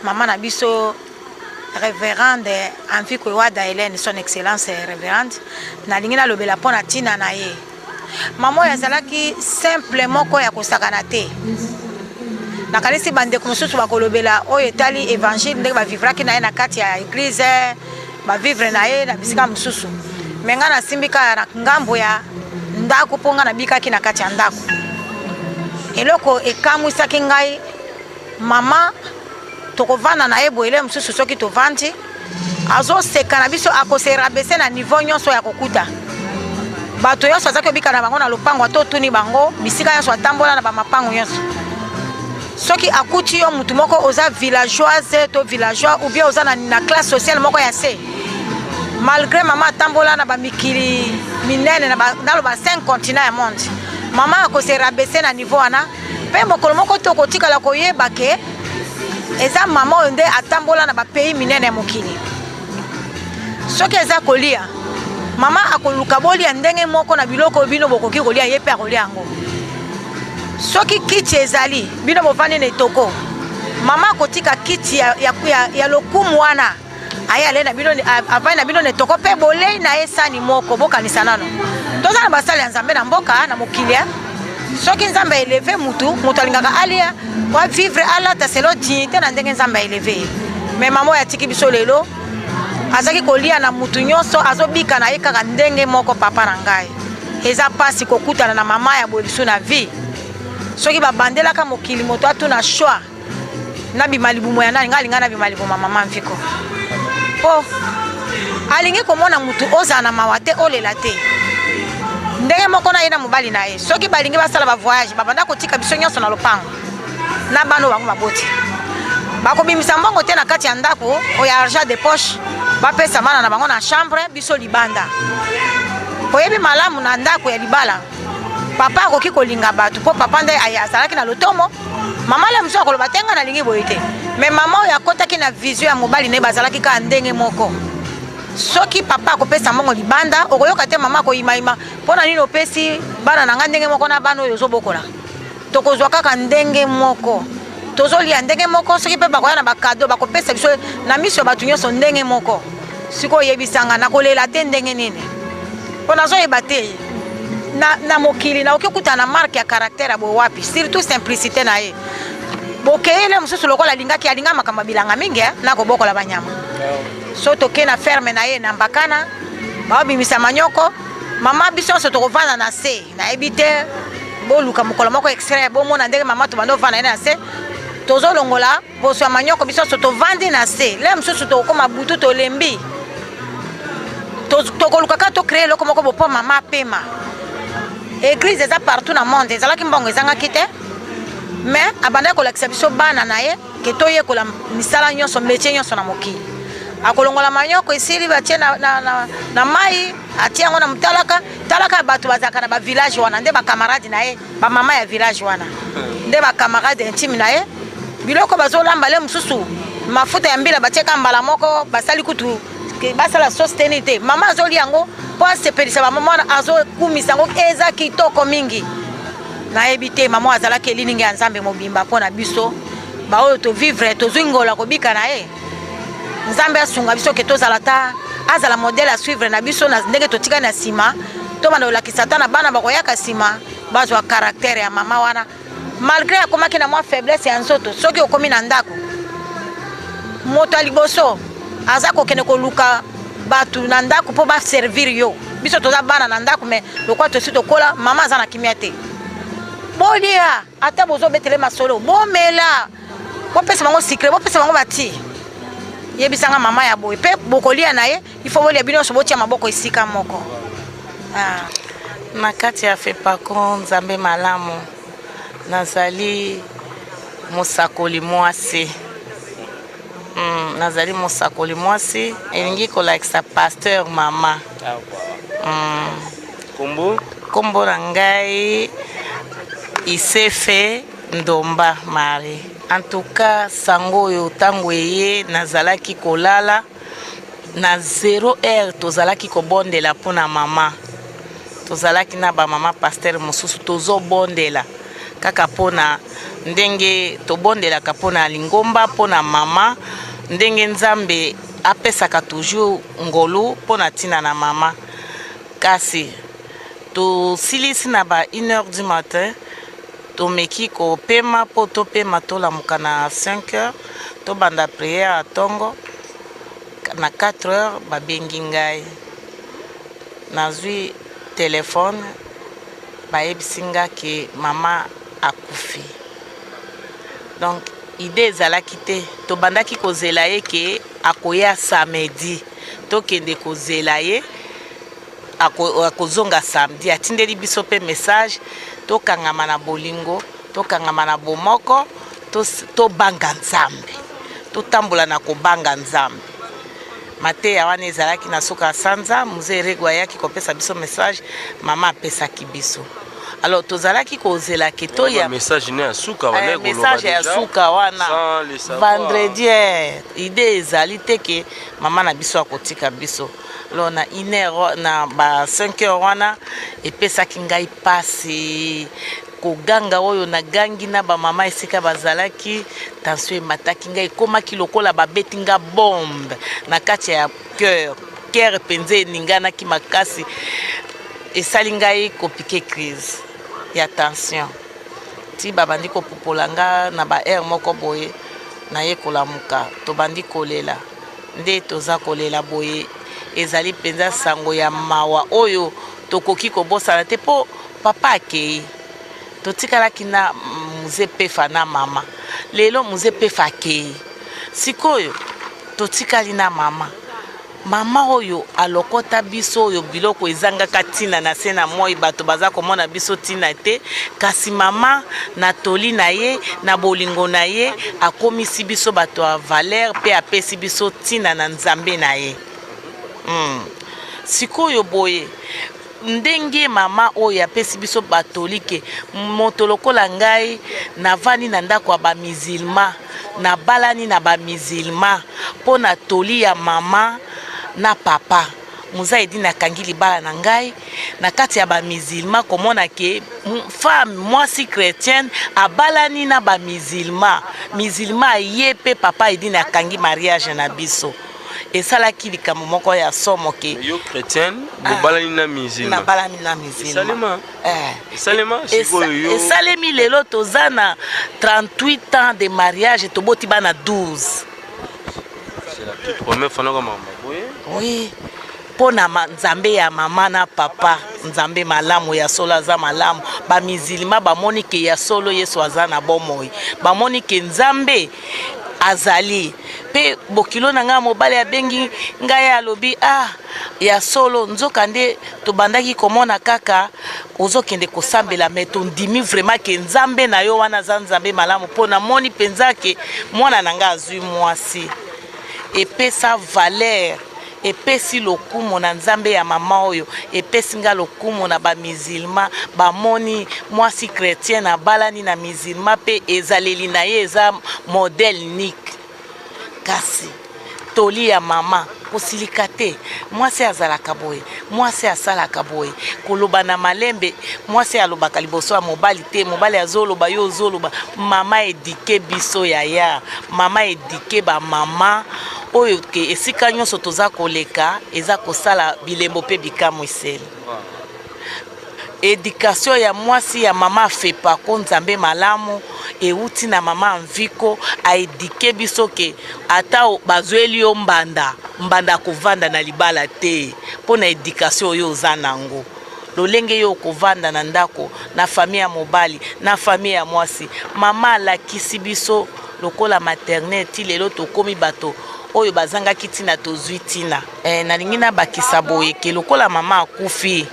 mama na biso révérende Envie Kwewada Hélène, son excellence révérende. Nalingi nalobela mpo na ntina na ye. Mama oyo azalaki simple moko ya kosakana te. Nakanisi bandeko mosusu bakolobela oyo etali évangile, ndenge bavivraki na ye na kati ya église, bavivre na ye na bisika mosusu, me ngai nasimbi kaka na ngambo ya ndako, mpo ngai nabikaki na kati ya ndako. Eloko ekamwisaki ngai, mama tokovanda na ye boye, mosusu soki tovandi azoseka na biso, akose rabaisser na niveau nyonso ya kokuta bato nyonso azaki kobika na bango na lopango. Ata otuni bango bisika nyonso atambola na bamapango nyonso, soki akuti yo mutu moko oza villageoise to villageois ou bien oza na, na classe sociale moko ya se, malgré mama atambola na bamikili minene na naloba 5 continent ya monde, mama akose rabaisser na niveau wana. Mpe mokolo moko te okotikala koyeba ke eza mama oyo nde atambola na bapays minene ya mokili. Soki eza kolia, mama akoluka bolia ndenge moko na biloko oyo bino bokoki kolia, ye mpe akolia yango. Soki kiti ezali, bino bovandi na etoko, mama akotika kiti ya, ya, ya, ya lokumu wana aye alei na bino, avandi na bino na etoko mpe bolei na ye sani moko. Bokanisa nano, toza na basali ya Nzambe na mboka, na mokili. Soki Nzambe aeleve mutu, moto alingaka alia po avivre, alata selon dignité na ndenge Nzambe aeleve ye. Me mama oyo atiki biso lelo azalaki kolia na mutu nyonso, azobika na ye kaka ndenge moko. Papa na ngai, eza mpasi kokutana na mama ya boye lisu na vie. Soki babandelaka mokili, moto atuna choix nabima libumu ya nani, ngai alinga nabima libumu ya mama Mviko, mpo alingi komona mutu ozala na mawa te, olela te, ndenge moko na ye na mobali na ye. Soki balingi basala bavoyage, babanda kotika biso nyonso na lopango na bana oyo bango baboti. Bakobimisa mbongo te na kati ya ndako oyo argent de poche, bapesa bana na bango na chambre, biso libanda. Oyebi malamu, na ndako ya libala, papa akoki kolinga bato mpo papa nde azalaki na lotomo. Mama le mosusu akoloba te, ngai nalingi boye te. Me mama oyo akɔtaki na vision ya mobali na ye, bazalaki kaka ndenge moko. Soki papa akopesa mbongo libanda, okoyoka te mama akoyimayima: mpo na nini opesi bana na ngai ndenge moko na bana oyo ozobokola? Tokozwa kaka ndenge moko, tozolia ndenge moko. Soki mpe bakoya na bacadeau, bakopesa biso na miso ya bato nyonso ndenge moko. Sikoyo oyebisanga, nakolela te ndenge nini? Mpo nazoyeba te na mokili nakoki okutana na marque ya caractère ya boye wapi, surtout simplicité na ye. Bokeyele mosusu lokola alingaki, alinga makambo ya bilanga mingi na kobokola banyama. So tokei na ferme na ye na Mbakana, baobimisa manyoko, mama, biso nyonso tokovanda na se. Nayebi te, boluka mokolo moko extrait, bomona ndenge mama tobanda ovanda ye na se, tozolongola poso ya manyoko, biso nyonso tovandi na se. Le mosusu tokokóma butu, tolembi, tokoluka kaka tocrée eloko moko bo mpo mama apema. Église eza partout na monde, ezalaki mbongo ezangaki te, mais abandaki kolakisa biso bana na ye ke toyekola misala nyonso, métier nyonso na mokili. Akolongola manyoko, esili, batie na mai, atie yango na motalaka talaka. Bato bazalaka na bavillage wana nde bacamarade na ye, bamama ya village wana nde bacamarade intime na ye. Biloko bazolamba, le mosusu mafuta ya mbila batieka mbala moko, basali kutu basala sauce te, nini te, mama azolia yango mpo asepelisa bamama wana, azokumisa yango, eza kitoko mingi. Nayebi te, mama azalaki elilingi ya Nzambe mobimba mpo na biso baoyo tovivre, tozwi ngolo ya kobika na ye. Nzambe asunga biso ke tozala ta, azala modèle à suivre na biso na ndenge totikali na nsima, tobanda kolakisa ata na bana bakoyaka nsima, bazwa caractère ya mama wana, malgré akomaki na mwa faiblesse ya nzoto. Soki okomi na ndako, moto ya liboso aza kokende koluka bato na ndako mpo baservir yo. Biso toza bana na ndako, me lokola tosi tokola, mama aza na kimia te. Bolia, ata bozobetele masolo, bomela, bopesa bango sucre, bopesa bango bati. Yebisanga, mama ya boye mpe bokolia na ye, il faut bolia bino nyonso, botia maboko esika moko. Ah. Na kati ya FEPACO Nzambe Malamu, nazali mosakoli mwasi. Nazali mosakoli mwasi, elingi kolakisa pasteur mama. Kombo? Kombo na ngai Isefe Ndomba Marie. En tout cas, sango oyo ntango eye, nazalaki kolala na 0 heure. Tozalaki kobondela mpona mama, tozalaki na bamama pasteur mosusu, tozobondela kaka mpona ndenge tobondelaka mpona lingomba, mpona mama, ndenge Nzambe apesaka toujours ngolu mpona ntina na mama. Kasi tosilisi na ba 1 heure du matin, tomeki kopema mpo topema, tolamuka na 5 heures, tobanda prière ya ntongo. Na 4 heures babengi ngai, nazwi telefone, bayebisi nga ke mama akufi. Donc idée ezalaki te, tobandaki kozela ye ke akoya samedi, tokende kozela ye, akozonga samedi. Atindeli biso mpe message: tokangama na bolingo, tokangama na bomoko, tobanga Nzambe, totambola na kobanga Nzambe. Mateya wana ezalaki na suka ya sanza. Mzee Rego ayaki kopesa biso message mama apesaki biso. Alors tozalaki kozela ke toya message ne ya suka wana, message ya suka wana vendredi. Idée ezali te ke mama na biso akotika biso. Alors na une heure, na ba 5 heures wana, epesaki ngai pasi koganga oyo nagangi na bamama esika bazalaki. Tension emataki ngai, ekomaki lokola babeti nga bombe na kati ya cœur. Cœur mpenza eninganaki makasi, esali ngai kopiquer crise ya tension. Ti babandi kopupola nga na ba heure moko boye, naye kolamuka, tobandi kolela. Nde toza kolela boye, ezali mpenza sango ya mawa oyo tokoki kobosana te, mpo papa akei, totikalaki na Mzee Pefa na mama. Lelo Mzee Pefa akei, sikoyo totikali na mama. Mama oyo alokota biso, oyo biloko ezangaka ntina na se na moi, bato baza komona biso ntina te, kasi mama na toli na ye, na bolingo na ye, akomisi biso bato ya valeur mpe apesi biso ntina na Nzambe na ye. Sikoyo boye ndenge mama oyo apesi biso batoli ke moto lokola ngai navandi na ndako ya bamizilma, nabalani na bamizilma mpo na toli ya mama na papa Muzaidi, nakangi libala na ngai na kati ya bamizilma, komona ke femme, mwasi chrétienne abalani na bamizilma, mizilma ye mpe papa Edine akangi mariage na biso, esalaki likambo moko ya somo ke Yo chrétienne, bobalani na musulman? Nabalani na musulman. Esalema? Esalema sikoyo yo? Esalemi. Lelo toza na 38 ans de mariage, toboti bana 12. C'est la toute première fois naka mama boye. Oui, mpo na Nzambe ya mama na papa, Nzambe malamu ya solo, aza malamu. Bamizilima bamoni ke ya solo Yesu aza na bomoi, bamoni ke Nzambe azali. Mpe bokilo na ngai mobali abengi ngai, alobi: "Ah, ya solo, nzoka nde tobandaki komona kaka ozokende kosambela, mais tondimi vraiment ke Nzambe na yo wana aza Nzambe malamu, mpo namoni mpenza ke mwana na ngai azwi mwasi." Epesa valeur, epesi lokumu na Nzambe ya mama oyo, epesi nga lokumu na bamizilma. Bamoni mwasi chrétien abalani na mizilma, mpe ezaleli na ye eza modèle unique. Kasi toli ya mama, kosilika te, mwasi azalaka boye, mwasi asalaka boye, koloba na malembe, mwasi alobaka liboso ya mobali te, mobali azoloba, yo ozoloba. Mama éduquer biso yaya, mama éduquer bamama oyo ke esika nyonso toza koleka, eza kosala bilembo mpe bikamwiseli. Éducation ya mwasi ya mama Afepako, Nzambe malamu, euti na mama Mviko. Aéduquer biso ke ata bazweli yo mbanda, mbanda akovanda na libala te, mpo na éducation oyo oza nango, lolenge yo okovanda na ndako, na famille ya mobali, na famille ya mwasi. Mama alakisi biso lokola maternel ti lelo tokómi bato oyo bazangaki ntina, tozwi ntina. Nalingi nabakisa boye ke lokola mama akufi,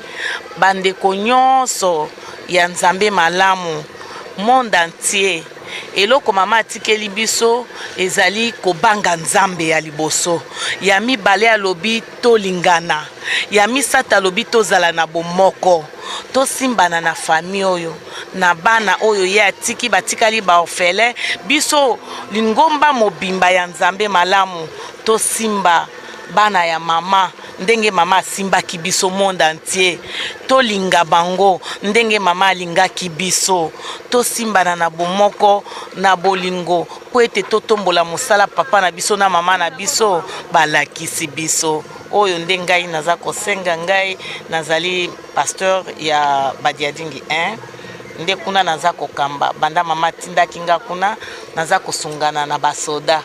bandeko nyonso ya Nzambe malamu, monde entier, eloko mama atikeli biso ezali kobanga Nzambe ya liboso, ya mibale alobi tolingana, ya misato alobi tozala na bomoko, tosimbana na famille oyo, na bana oyo ye atiki batikali baorphelin. Biso lingomba mobimba ya Nzambe malamu, tosimba bana ya mama ndenge mama asimbaki biso. Monde entier, tolinga bango ndenge mama alingaki biso, tosimbana na bomoko, na bolingo, mpo ete totombola mosala papa na biso na mama na biso balakisi biso. Oyo nde ngai naza kosenga. Ngai nazali pasteur ya Badiadingi 1, nde kuna naza kokamba. Banda mama atindaki nga kuna, naza kosungana na basoda.